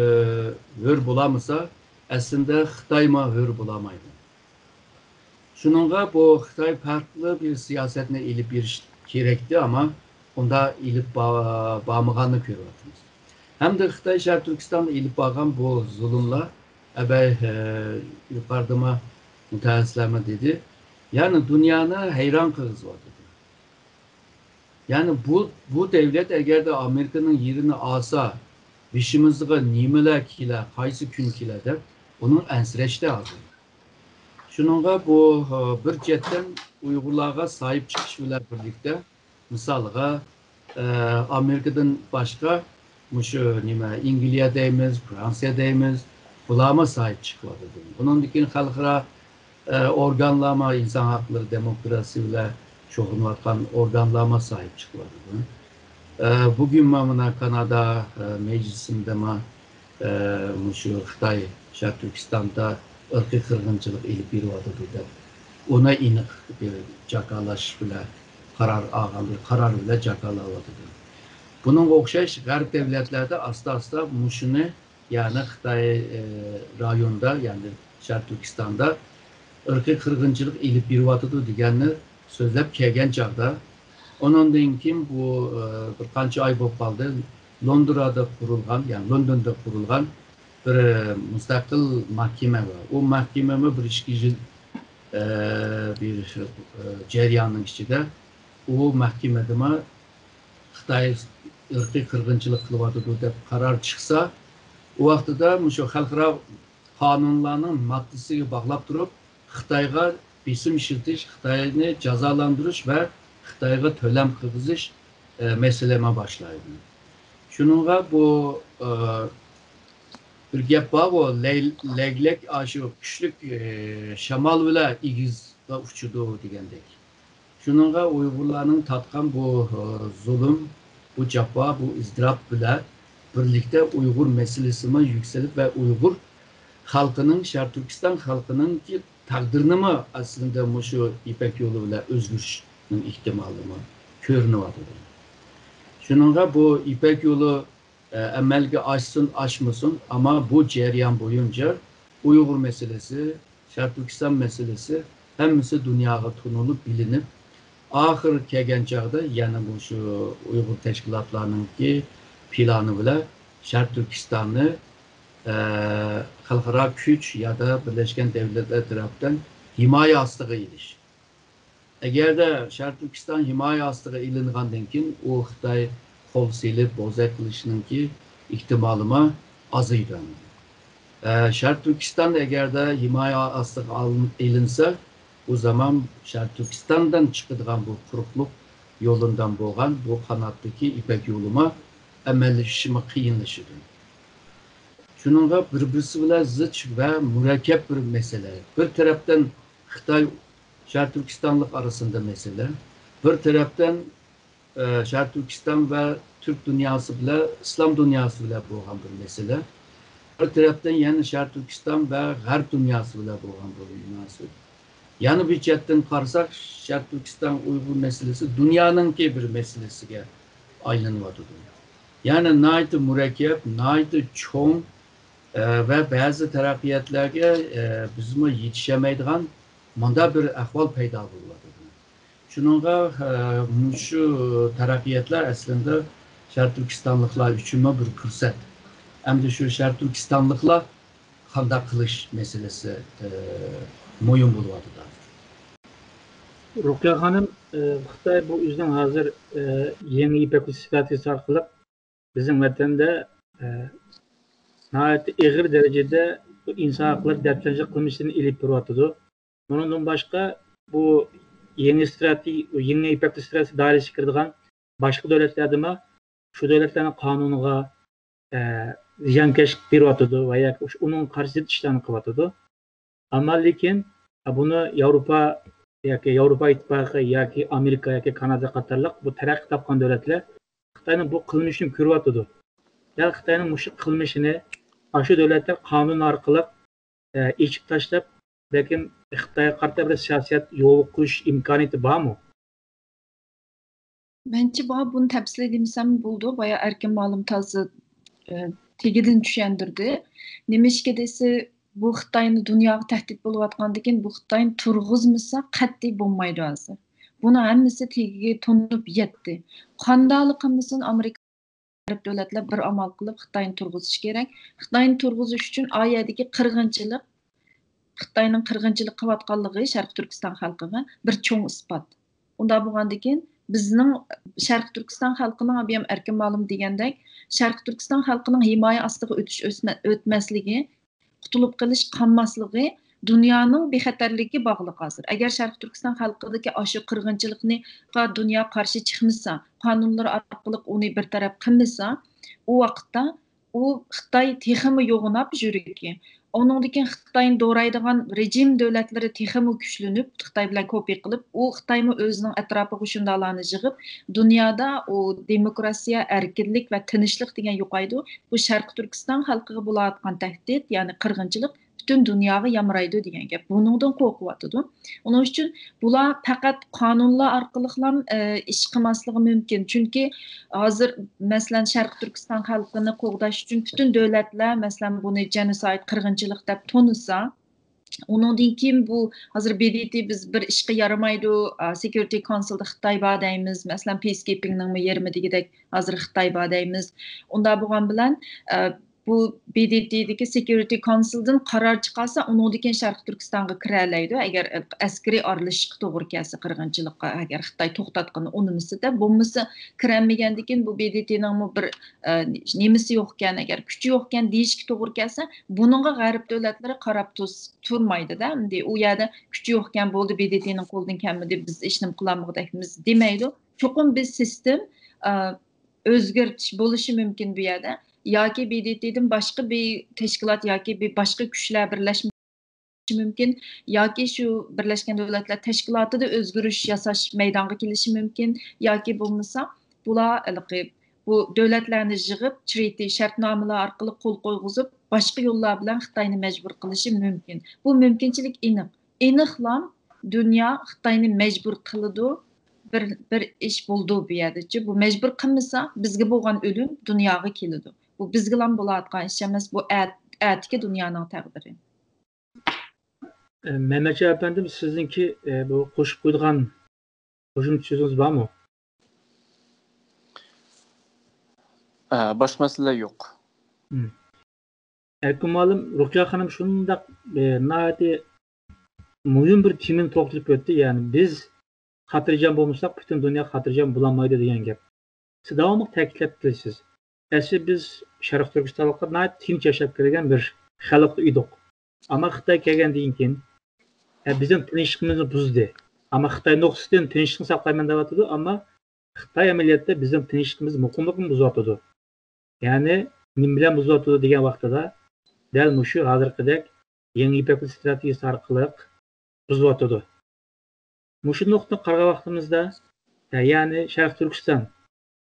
ھۆر بولالمىسا، ئەسلىندە خىتايمۇ ھۆر بولالمايدۇ. شۇنىڭغا بۇ خىتاي پەرقلىق بىر سىياسەتنى ئېلىپ بېرىش كېرەكتى، ئەمما ئۇنداق ئېلىپ با-، بارمىغاننى كۆرۈۋاتىمىز. ھەمدە خىتاي شەرقىي تۈركىستاندا ئېلىپ بارغان بۇ زۇلۇملار، ئەبەي، ئە، يۇقىرىدىمۇ مۇتەخەسسىسلەرمۇ دېدى، يەنى دۇنيانى ھەيران قىلغۇزۇۋاتىدۇ. يەنى بۇ، بۇ دەۋلەت ئەگەردە ئامېرىكىنىڭ يېرىنى ئالسا، بېشىمىزغا نېمىلەر كېلەر، قايسى كۈن كېلەر دەپ، ئۇنىڭ ئەنسىرەشتە ھازىر. شۇنىڭغا بۇ، ئە، بىر جەھەتتىن ئۇيغۇرلارغا ساھىب چىقىش بىلەن بىرلىكتە، مىسالغا، ئە، ئامېرىكىدىن باشقا مۇشۇ نېمە، ئەنگلىيە دەيمىز، فرانسىيە دەيمىز، بۇلارمۇ ساھىب چىقىۋاتىدۇ. ئۇنىڭدىن كېيىن خەلقئارا، ئە، ئورگانلارمۇ، ئىنسان ھەقلىرى، دېموكراسىيە بىلەن شۇغۇللىنىۋاتقان ئورگانلارمۇ ساھىب چىقىۋاتىدۇ. ئە، بۈگۈن مانا كانادا، ئە، مەجلىسىندىمۇ، ئە، مۇشۇ خىتاي شەرقىي تۈركىستاندا ئىرقىي قىرغىنچىلىق ئېلىپ بېرىۋاتىدۇ دەپ، ئۇنى ئېنىق بىر جاكارلاش بىلەن قارار ئالغان، بىر قارار بىلەن جاكارلاۋاتىدۇ. بۇنىڭغا ئوخشاش غەرب دەۋلەتلەردە ئاستا-ئاستا مۇشۇنى، يەنى خىتاي، ئە، رايوندا، يەنى شەرقىي تۈركىستاندا ئىرقىي قىرغىنچىلىق ئېلىپ بېرىۋاتىدۇ دېگەننى سۆزلەپ كەلگەن چاغدا، ئۇنىڭدىن كېيىن بۇ، ئە، بىر قانچە ئاي بولۇپ قالدى. لوندوندا قۇرۇلغان، يەنى لوندوندا قۇرۇلغان بىر، ئە، مۇستەقىل مەھكىمە بار. ئۇ مەھكىمىمۇ بىر ئىككى يىل، ئە، بىر، ئە، جەرياننىڭ ئىچىدە ئۇ مەھكىمىدىمۇ خىتاي ئىرقىي قىرغىنچىلىق قىلىۋاتىدۇ دەپ قارار چىقسا، ئۇ ۋاقتىدا مۇشۇ خەلقئارا قانۇنلارنىڭ ماددىسىگە باغلاپ تۇرۇپ، خىتايغا بېسىم ئىشلىتىش، خىتاينى جازالاندۇرۇش ۋە خىتايغا تۆلەم قىلغۇزۇش، ئە، مەسىلىمۇ باشلايدۇ. شۇنىڭغا بۇ، ئە، بىر گەپ بارغۇ، لەي-، لەگلەك ئاشۇ كۈچلۈك، ئە، شامال بىلەن ئېگىزگە ئۇچىدۇ دېگەندەك. شۇنىڭغا ئۇيغۇرلارنىڭ تارتقان بۇ، ئە، زۇلۇم، بۇ جاپا، بۇ ئىزتىراپ بىلەن بىرلىكتە ئۇيغۇر مەسىلىسىمۇ يۈكسىلىپ ۋە ئۇيغۇر خەلقىنىڭ، شەرقىي تۈركىستان خەلقىنىڭكى تەقدىرىنىمۇ ئەسلىدە مۇشۇ يىپەك يولى بىلەن ئۆزگىرىشنىڭ ئېھتىمالىمۇ كۆرۈنۈۋاتىدۇ. شۇنىڭغا بۇ يىپەك يولى، ئە، ئەمەلگە ئاشسۇن، ئاشمىسۇن، ئەمما بۇ جەريان بويىچە ئۇيغۇر مەسىلىسى، شەرقىي تۈركىستان مەسىلىسى ھەممىسى دۇنياغا تونۇلۇپ بىلىنىپ، ئاخىرى كەلگەن چاغدا يەنە مۇشۇ ئۇيغۇر تەشكىلاتلارنىڭكى پىلانى بىلەن شەرقىي تۈركىستاننى، ئە، خەلقئارا كۈچ يادا بىرلەشكەن دەۋلەتلەر تەرەپتىن ھىمايە ئاستىغا ئېلىش. ئەگەردە شەرقىي تۈركىستان ھىمايە ئاستىغا ئېلىنغاندىن كېيىن، ئۇ خىتاي قول سېلىپ بوزەك قىلىشنىڭكى ئېھتىمالىمۇ ئازىيىدۇ. ئە، شەرقىي تۈركىستان ئەگەردە ھىمايە ئاستىغا ئالىن-، ئېلىنسا، ئۇ زامان شەرقىي تۈركىستاندىن چىقىدىغان بۇ قۇرۇقلۇق يولىدىن بولغان بۇ قاناتتىكى يىپەك يولىمۇ ئەمەلىيلىشىشىمۇ قىيىنلىشىدۇ. شۇنىڭغا بىر-بىرسى بىلەن زىچ ۋە مۇرەككەپ بىر مەسىلە. بىر تەرەپتىن خىتاي شەرقىي تۈركىستانلىق ئارىسىدا مەسىلە، بىر تەرەپتىن، ئە، شەرقىي تۈركىستان ۋە تۈرك دۇنياسى بىلەن ئىسلام دۇنياسى بىلەن بولغان بىر مەسىلە، بىر تەرەپتىن يەنە شەرقىي تۈركىستان ۋە غەرب دۇنياسى بىلەن بولغان بىر مۇناسىۋەت. يەنە بىر جەھەتتىن قارىساق، شەرقىي تۈركىستان ئۇيغۇر مەسىلىسى دۇنيانىڭكى بىر مەسىلىسىگە ئايلىنىۋاتىدۇ. يەنى ناھايىتى مۇرەككەپ، ناھايىتى چوڭ، ئە، ۋە بەزى تەرەققىياتلارغا، ئە، بىزمۇ يېتىشەلمەيدىغان مۇنداق بىر ئەھۋال پەيدا بولۇۋاتىدۇ. شۇنىڭغا، ئە، مۇشۇ تەرەققىياتلار ئەسلىدە شەرقىي تۈركىستانلىقلار ئۈچۈنمۇ بىر پۇرسەت. ئەمدى شۇ شەرقىي تۈركىستانلىقلار قانداق قىلىش مەسىلىسى، ئە، مۇھىم بولۇۋاتىدۇ. رۇقىيە خانىم، ئە، خىتاي بۇ ئۆزىنىڭ ھازىر، ئە، يېڭى يىپەك يولى ستراتېگىيەسى ئارقىلىق بىزنىڭ ۋەتەندە، ئە، ناھايىتى ئېغىر دەرىجىدە بۇ ئىنسان ھەقلىرى دەپسەندىچىلىك قىلمىشىنى ئېلىپ بېرىۋاتىدۇ. بۇنىڭدىن باشقا، بۇ يېڭى ستراتېگىيە، يېڭى يىپەك يولى ستراتېگىيەسى دائىرىسىگە كىرىدىغان باشقا دۆلەتلەردىمۇ شۇ دۆلەتلەرنىڭ قانۇنىغا، ئە، زىيانكەشلىك بېرىۋاتىدۇ ۋە ياكى ئۇنىڭغا قارشى زىت ئىشلارنى قىلىۋاتىدۇ. ئەمما لېكىن، ئە، بۇنى ياۋروپا ياكى ياۋروپا ئىتتىپاقى ياكى ئامېرىكا ياكى كانادا قاتارلىق بۇ تەرەققىي تاپقان دۆلەتلەر خىتاينىڭ بۇ قىلمىشىنى كۆرۈۋاتىدۇ. يا خىتاينىڭ مۇشۇ قىلمىشىنى ئاشۇ دۆلەتلەر قانۇن ئارقىلىق، ئە، ئېچىپ تاشلاپ، بەلكىم خىتايغا قارىتا بىر سىياسەت يولغا قويۇش ئىمكانىيىتى بارمۇ؟ مەنچە بار، بۇنى تەپسىلىي دېمىسەم بولىدۇ. بايا ئەركىن مۇئەللىم تازا، ئە، تېگىدىن چۈشەندۈردى. نېمىشقا دېسە، بۇ خىتاينى دۇنياغا تەھدىت بولۇۋاتقاندىكىن، بۇ خىتاينى تۇرغۇزمىسا قەتئىي بولمايدۇ ھازىر. بۇنىڭ ھەممىسى تېگىگە تونۇپ يەتتى. قانداقلا قىلمىسۇن، ئامېرىكا، غەرب دۆلەتلەر بىر ئامال قىلىپ خىتاينى تۇرغۇزۇش كېرەك. خىتاينى تۇرغۇزۇش ئۈچۈن ئا يەردىكى قىرغىنچىلىق، خىتاينىڭ قىرغىنچىلىق قىلىۋاتقانلىقى شەرقىي تۈركىستان خەلقىگە بىر چوڭ ئىسپات. ئۇنداق بولغاندىكىن، بىزنىڭ شەرقىي تۈركىستان خەلقىنىڭ، ئابىيام ئەركىن مالىم دېگەندەك، شەرقىي تۈركىستان خەلقىنىڭ ھىمايە ئاستىغا ئۆتۈش، ئۆتمە-، ئۆتمەسلىكى، قۇتۇلۇپ قېلىش، قالماسلىقى دۇنيانىڭ بىخەتەرلىكىگە باغلىق ھازىر. ئەگەر شەرقىي تۈركىستان خەلقىدىكى ئاشۇ قىرغىنچىلىققا دۇنيا قارشى چىقمىسا، قانۇنلىرى ئارقىلىق ئۇنى بىر تەرەپ قىلمىسا، ئۇ ۋاقىتتا ئۇ خىتاي تېخىمۇ يوغىناپ يۈرىكى. ئۇنىڭدىن كېيىن خىتاينى دورايدىغان رېجىم دۆلەتلىرى تېخىمۇ كۈچلىنىپ، خىتاي بىلەن كوپى قىلىپ، ئۇ خىتايمۇ ئۆزىنىڭ ئەتراپىغا شۇنداقلارنى يىغىپ، دۇنيادا ئۇ دېموكراتىيە، ئەركىنلىك ۋە تىنچلىق دېگەن يوقايدۇ. بۇ شەرقىي تۈركىستان خەلقىگە بولۇۋاتقان تەھدىت، يەنى قىرغىنچىلىق پۈتۈن دۇنياغا يامرايدۇ دېگەن گەپ. بۇنىڭدىن قورقۇۋاتىدۇ. ئۇنىڭ ئۈچۈن بۇلار پەقەت قانۇنلار ئارقىلىقلا، ئى، ئىش قىلماسلىقى مۇمكىن. چۈنكى ھازىر، مەسىلەن، شەرقىي تۈركىستان خەلقىنى قوغداش ئۈچۈن پۈتۈن دۆلەتلەر، مەسىلەن، بۇنى جېنوسايد، قىرغىنچىلىق دەپ تونۇسا، ئۇنىڭدىن كېيىن بۇ ھازىر ب د ت بىز بىر ئىشقا يارىمايدۇ، ئا، سېكيۇرىتى كونسىلدا خىتاي بار دەيمىز، مەسىلەن، پىسكىپىڭنىڭمۇ يېرىمى دېگۈدەك ھازىر خىتاي بار دەيمىز. ئۇنداق بولغان بىلەن، ئە، بۇ ب د ت دىكى سېكيۇرىتى كونسىلدىن قارار چىقارسا، ئۇنىڭدىن كېيىن شەرقىي تۈركىستانغا كىرەلەيدۇ، ئەگەر ئەسكىرىي ئارىلىشىشقا توغرا كەلسە، قىرغىنچىلىققا ئەگەر خىتاي توختاتقىنى ئۇنىمىسىدا. بولمىسا، كىرەلمىگەندىن كېيىن بۇ ب د ت نىڭمۇ بىر، ئە، نېمىسى يوقكەن، ئەگەر كۈچى يوقكەن دېيىشكە توغرا كەلسە، بۇنىڭغا غەرب دۆلەتلىرى قاراپ تۇرس-، تۇرمايدۇ-دە. ئەمدى ئۇ يەردە كۈچى يوقكەن، بولدى، ب د ت نىڭ قولىدىن كەلمىدى، بىز ھېچنېمە قىلالمىغۇدەكمىز دېمەيدۇ. چوقۇم بىز سىستېم، ئە، ئۆزگەرتىش بولۇشى مۇمكىن بۇ يەردە. ياكى ب د ت دىن باشقا بىر تەشكىلات ياكى بىر باشقا كۈچلەر بىرلەشمە مۇمكىن، ياكى شۇ بىرلەشكەن دۆلەتلەر تەشكىلاتىدا ئۆزگىرىش ياساش مەيدانغا كېلىشى مۇمكىن، ياكى بولمىسا بۇلار ھېلىقى بۇ دۆلەتلەرنى يىغىپ، ترېتى، شەرتنامىلەر ئارقىلىق قول قويغۇزۇپ، باشقا يوللار بىلەن خىتاينى مەجبۇر قىلىشى مۇمكىن. بۇ مۇمكىنچىلىك ئېنىق. ئېنىقلام دۇنيا خىتاينى مەجبۇر قىلىدۇ. بىر، بىر ئىش بولىدۇ بۇ يەردىچۇ. بۇ مەجبۇر قىلمىسا، بىزگە بولغان ئۆلۈم دۇنياغا كېلىدۇ. بۇ بىزگىلام بولۇۋاتقان ئىش ئەمەس. بۇ ئەت-، ئەتىكى دۇنيانىڭ تەقدىرى. ئە، مەمەتجان ئەپەندىم، سىزنىڭكى، ئە، بۇ قوشۇپ قويىدىغان قوشۇمچە سۆزىڭىز بارمۇ؟ ئە، باشقا مەسىلە يوق. مم. ئەركىن مۇئەللىم، رۇقىيە خانىم شۇنداق، ئە، ناھايىتى مۇھىم بىر تېمىنى توختىلىپ ئۆتتى. يەنى بىز خاتىرجەم بولمىساق، پۈتۈن دۇنيا خاتىرجەم بولالمايدۇ دېگەن گەپ. سىز داۋاملىق تەكىتلەپ كېلىسىز. ئەسلى بىز شەرقىي تۈركىستانلىقلار ناھايىتى تىنچ ياشاپ كەلگەن بىر خەلق ئىدۇق. ئەمما خىتاي كەلگەندىن كېيىن، ئە، بىزنىڭ تىنچلىقىمىزنى بۇزدى. ئەمما خىتاي نۇقتىسىدىن تىنچلىقنى ساقلايمەن دەۋاتىدۇ، ئەمما خىتاي ئەمەلىيەتتە بىزنىڭ تىنچلىقىمىز، مۇقىملىقىنى بۇزۇۋاتىدۇ. يەنى نېمە بىلەن بۇزۇۋاتىدۇ دېگەن ۋاقتىدا، دەل مۇشۇ ھازىرقىدەك يېڭى يىپەك يولى ستراتېگىيەسى ئارقىلىق بۇزۇۋاتىدۇ. مۇشۇ نۇقتىدىن قارىغان ۋاقتىمىزدا، يەنى شەرقىي تۈركىستان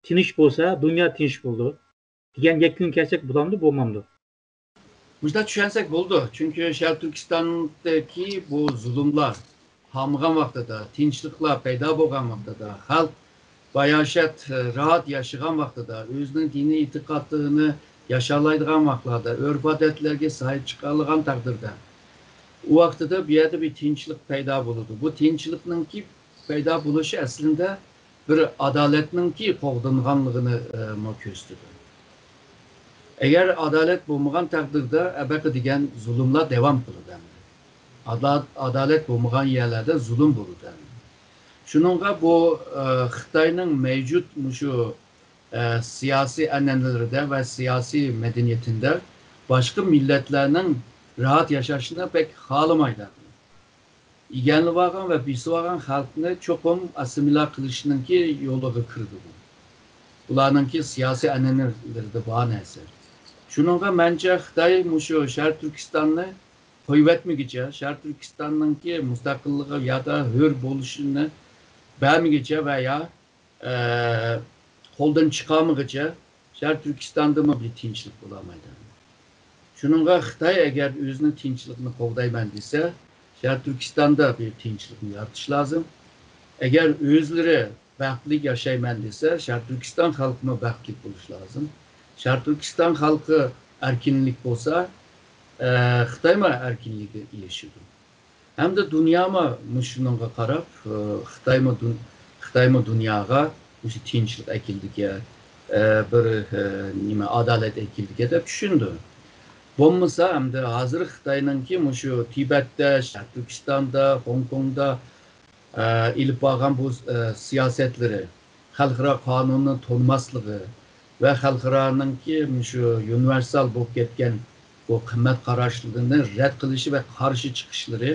تىنچ بولسا، دۇنيا تىنچ بولىدۇ دېگەن يەكۈنگە كەلسەك بولامدۇ، بولمامدۇ؟ مۇشۇنداق چۈشەنسەك بولىدۇ. چۈنكى شەرقىي تۈركىستاندىكى بۇ زۇلۇملار قالمىغان ۋاقتىدا، تىنچلىقلار پەيدا بولغان ۋاقتىدا، خەلق باياشات، راھەت ياشىغان ۋاقتىدا، ئۆزىنىڭ دىنىي ئېتىقادىنى ياشالايدىغان ۋاقىتلاردا، ئۆرپ-ئادەتلەرگە ساھىب چىقالىغان تەقدىردە، ئۇ ۋاقتىدا بۇ يەردە بىر تىنچلىق پەيدا بولىدۇ. بۇ تىنچلىقنىڭكى پەيدا بولۇشى ئەسلىدە بىر ئادالەتنىڭكى قوغدىنغانلىقىنى، ئە، مۇ كۆرسىتىدۇ. ئەگەر ئادالەت بولمىغان تەقدىردە، ئەبەقە دېگەن زۇلۇملار داۋام قىلىدۇ ئەمدى. ئادا-، ئادالەت بولمىغان يەرلەردە زۇلۇم بولىدۇ ئەمدى. شۇنىڭغا بۇ، ئە، خىتاينىڭ مەۋجۇت مۇشۇ، ئە، سىياسىي ئەنئەنىلىرىدە ۋە سىياسىي مەدەنىيىتىدە باشقا مىللەتلەرنىڭ راھەت ياشاشىنى بەك خالىمايدۇ. ئىگىلىۋالغان ۋە بېسىۋالغان خەلقنى چوقۇم ئاسسىمىلياتسىيە قىلىشنىڭكى يولىغا كىرىدۇ. بۇلارنىڭكى سىياسىي ئەنئەنىلىرىدە بار نەرسە. شۇنىڭغا مەنچە خىتاي مۇشۇ شەرقىي تۈركىستاننى قويۇۋەتمىگۈچە، شەرقىي تۈركىستاننىڭكى مۇستەقىللىقى يا دا ھۆر بولۇشىنى بەرمىگۈچە ۋە يا ئە، قولدىن چىقارمىغۇچە شەرقىي تۈركىستاندىمۇ بىر تىنچلىق بولالمايدۇ. شۇنىڭغا خىتاي ئەگەر ئۆزىنىڭ تىنچلىقىنى قوغدايمەن دېسە، شەرقىي تۈركىستاندا بىر تىنچلىقنى يارىتىش لازىم. ئەگەر ئۆزلىرى بەختلىك ياشايمەن دېسە، شەرقىي تۈركىستان خەلقىمۇ بەختلىك بولۇشى لازىم. شەرقىي تۈركىستان خەلقى ئەركىنلىك بولسا، ئە، خىتايمۇ ئەركىنلىككە ئېرىشىدۇ. ھەمدە دۇنيامۇ مۇشۇنىڭغا قاراپ، ئە، خىتايمۇ دۇن-، خىتايمۇ دۇنياغا مۇشۇ تىنچلىق ئەكېلىدىكەن، ئە، بىر، ئە، نېمە، ئادالەت ئەكېلىدىكەن دەپ چۈشىنىدۇ. بولمىسا، ئەمدى ھازىر خىتاينىڭكى مۇشۇ تىبەتتە، شەرقىي تۈركىستاندا، خوڭكوڭدا، ئە، ئېلىپ بارغان بۇ، ئە، سىياسەتلىرى، خەلقئارا قانۇننى تونۇماسلىقى ۋە خەلقئارانىڭكى مۇشۇ يۇنىۋېرسال بولۇپ كەتكەن بۇ قىممەت قاراشلىرىنى رەت قىلىشى ۋە قارشى چىقىشلىرى،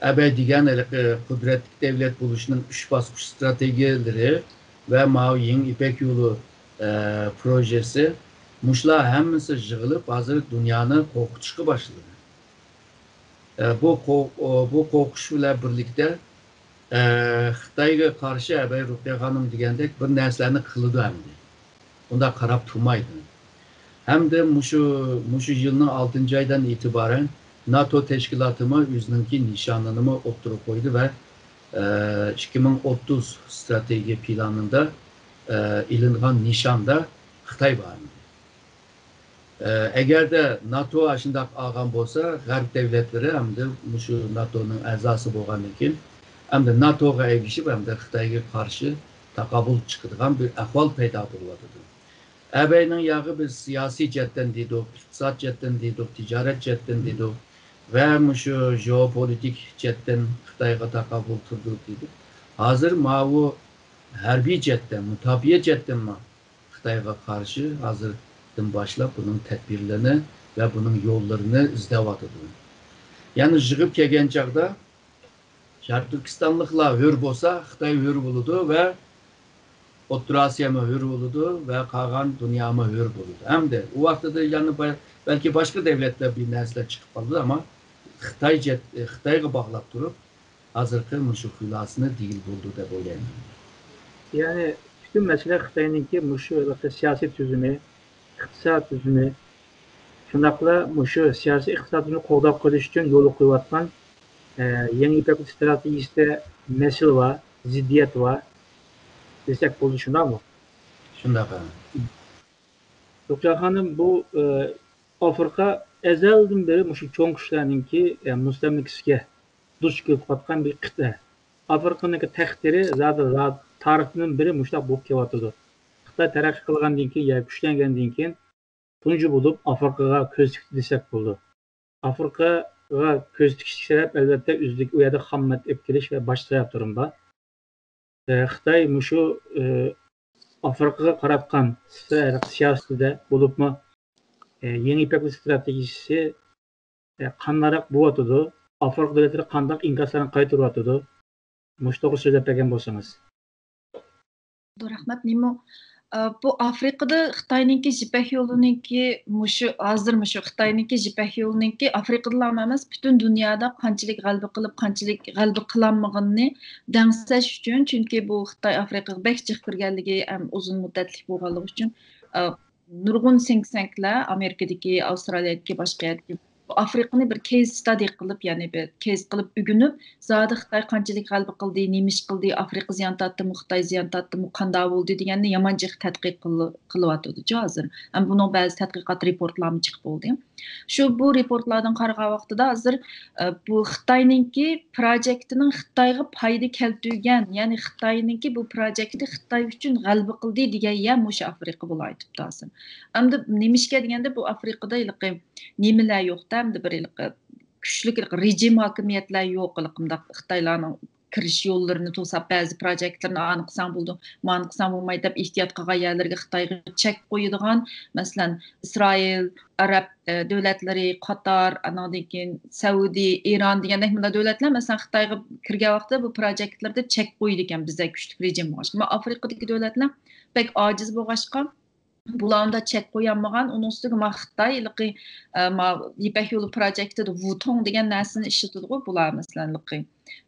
ئەبەي دېگەن ھېلىقى قۇدرەتلىك دەۋلەت بولۇشنىڭ ئۈچ باسقۇچ ئىستراتېگىيەلىرى ۋە ماۋۇ يېڭى يىپەك يولى، ئە، پروژېسى، مۇشۇلار ھەممىسى يىغىلىپ، ھازىر دۇنيانى قورقۇتۇشقا باشلىدى. ئە، بۇ قو-، ئو، بۇ قورقۇش بىلەن بىرلىكتە، ئە، خىتايغا قارشى ئەبەي رۇقىيە خانىم دېگەندەك بىر نەرسىلەرنى قىلىدۇ ئەمدى. ئۇنداق قاراپ تۇرمايدۇ. ھەمدە مۇشۇ، مۇشۇ يىلنىڭ ئالتىنچى ئايدىن ئېتىبارەن ناتو تەشكىلاتىمۇ ئۆزىنىڭكى نىشانىنىمۇ ئوتتۇرىغا قويدى ۋە، ئە، ئىككى مىڭ ئوتتۇز ئىستراتېگىيە پىلانىدا، ئە، ئېلىنغان نىشاندا خىتاي بار. ئە، ئەگەردە ناتو ئاشۇنداق ئالغان بولسا، غەرب دەۋلەتلىرى ھەمدە مۇشۇ ناتونىڭ ئەزاسى بولغاندىن كېيىن، ھەمدە ناتوغا ئەگىشىپ، ھەمدە خىتايغا قارشى تاقابىل چىقىدىغان بىر ئەھۋال پەيدا بولۇۋاتىدۇ. ئەبەينىڭ ياغى بىز سىياسىي جەھەتتىن دېدۇق، ئىقتىساد جەھەتتىن دېدۇق، تىجارەت جەھەتتىن دېدۇق ۋە مۇشۇ ژېئوپولىتىك جەھەتتىن خىتايغا تاقابىل تۇردۇق دېدۇق. ھازىر ماۋۇ ھەربىي جەھەتتىن، مۇداپىئە جەھەتتىنمۇ خىتايغا قارشى ھازىردىن باشلاپ بۇنىڭ تەدبىرلىرىنى ۋە بۇنىڭ يوللىرىنى ئىزدەۋاتىدۇ. يەنى يىغىپ كەلگەن چاغدا شەرقىي تۈركىستانلىقلار ھۆر بولسا، خىتاي ھۆر بولىدۇ ۋە ئوتتۇرا ئاسىيامۇ ھۆر بولىدۇ ۋە قالغان دۇنيامۇ ھۆر بولىدۇ. ئەمدى ئۇ ۋاقتىدا يەنە با-، بەلكى باشقا دەۋلەتلەر بىر نەرسىلەر چىقىپ قالىدۇ، ئەمما خىتاي جەت-، خىتايغا باغلاپ تۇرۇپ، ھازىرقى مۇشۇ خۇلاسىنى دېگىلى بولىدۇ دەپ ئويلايمەن. يەنى پۈتۈن مەسىلە خىتاينىڭكى مۇشۇ ھېلىقى سىياسىي تۈزۈمى، ئىقتىساد تۈزۈمى، شۇنداقلا مۇشۇ سىياسىي ئىقتىساد تۈزۈمىنى قوغداپ قېلىش ئۈچۈن يولغا قويۇۋاتقان، ئە، يېڭى يىپەك ئىستراتېگىيىسىدە مەسىلە بار، زىددىيەت بار دېسەك بولىدۇ، شۇنداقمۇ؟ شۇنداق، ھە. رۇقىيە خانىم، بۇ، ئە، ئافرىقا ئەزەلدىن بېرى مۇشۇ چوڭ كۈچلەرنىڭكى، ئە، مۇستەملىكىسىگە دۇچ كېلىپ قاتقان بىر قىتئە. ئافرىقىنىڭكى تەقدىرى زادى، زادى تارىختىن بېرى مۇشۇنداق بولۇپ كېلىۋاتىدۇ. خىتاي تەرەققىي قىلغاندىن كېيىن، يا كۈچلەنگەندىن كېيىن، تۇنجى بولۇپ ئافرىقىغا كۆز تىكتى دېسەك بولىدۇ. ئافرىقىغا كۆز تىكىشتىكى سەۋەب، ئەلۋەتتە، ئۆزىدىكى ئۇ يەردە خام ماددا ئېلىپ كېلىش ۋە باشقا سەۋەبلىرىمۇ بار. ئە، خىتاي مۇشۇ، ئە، ئافرىقىغا قاراتقان سىياسىتىدە بولۇپمۇ، ئە، يېڭى يىپەك يولى ئىستراتېگىيىسى، ئە، قانداقراق بولۇۋاتىدۇ؟ ئافرىقا دۆلەتلىرى قانداق ئىنكاسلارنى قايتۇرۇۋاتىدۇ؟ مۇشۇ توغرا سۆزلەپ بەرگەن بولسىڭىز. رەھمەت، نېمە؟ ئە، بۇ ئافرىقىدا خىتاينىڭكى يىپەك يولىنىڭكى مۇشۇ، ھازىر مۇشۇ خىتاينىڭكى يىپەك يولىنىڭكى ئافرىقىدىلا ئەمەس، پۈتۈن دۇنيادا قانچىلىك غەلىبە قىلىپ، قانچىلىك غەلىبە قىلالمىغىنىنى دەڭسەش ئۈچۈن، چۈنكى بۇ خىتاي ئافرىقىغا بەك جىق كىرگەنلىكى ھەم ئۇزۇن مۇددەتلىك بولغانلىقى ئۈچۈن، ئە، نۇرغۇن سىنك سەنكلەر ئامېرىكىدىكى، ئاۋسترالىيەدىكى، باشقا يەردىكى ئافرىقىنى بىر كەيس ستادى قىلىپ، يەنى بىر كەيس قىلىپ ئۆگىنىپ، زادى خىتاي قانچىلىك غەلىبە قىلدى، نېمە ئىش قىلدى، ئافرىقا زىيان تارتتىمۇ، خىتاي زىيان تارتتىمۇ، قانداق بولدى دېگەننى يامان جىق تەتقىق قىل-، قىلىۋاتىدۇچۇ ھازىر. ھەم بۇنىڭ بەزى تەتقىقات رېپورتلارمۇ چىقىپ بولدى. شۇ بۇ رېپورتلاردىن قارىغان ۋاقتىدا ھازىر، ئە، بۇ خىتاينىڭكى پروجېكتىنىڭ خىتايغا پايدا كەلتۈرگەن، يەنى خىتاينىڭكى بۇ پروجېكتى خىتاي ئۈچۈن غەلىبە قىلدى دېگەن يەر مۇشۇ ئافرىقا بولايتىپتۇ ھازىر. ئەمدى نېمىشقا دېگەندە، بۇ ئافرىقىدا ھېلىقى نېمىلەر يوق-دە، ئەمدى بىر ھېلىقى كۈچلۈك ھېلىقى رېجىم، ھاكىمىيەتلەر يوق، ھېلىقى مۇنداق خىتايلارنىڭ كىرىش يوللىرىنى توساپ، بەزى پروجېكتلىرىنى ئانى قىلساڭ بولىدۇ، مانى قىلساڭ بولمايدۇ دەپ ئېھتىيات قىلغان يەرلىرىگە خىتايغا چەك قويىدىغان، مەسىلەن، ئىسرائىل، ئەرەب، ئە، دۆلەتلىرى، قاتار، ئانىڭدىن كېيىن سەئۇدى، ئىران دېگەندەك مۇنداق دۆلەتلەر، مەسىلەن، خىتايغا كىرگەن ۋاقتىدا بۇ پروجېكتلىرىدا چەك قويىدىكەن، بىزدەك كۈچلۈك رېجىم بولغاچقا. ئەمما ئافرىقىدىكى دۆلەتلەر بەك ئاجىز بولغاچقا، بۇلار ئۇنداق چەك قويالمىغان، ئۇنىڭ ئۈستىگە ما خىتاي ھېلىقى، ئە، ما يىپەك يولى پروجېكتىدا ۋۇتوڭ دېگەن نەرسىنى ئىشلىتىدىغۇ بۇلار، مەسىلەن، ھېلىقى،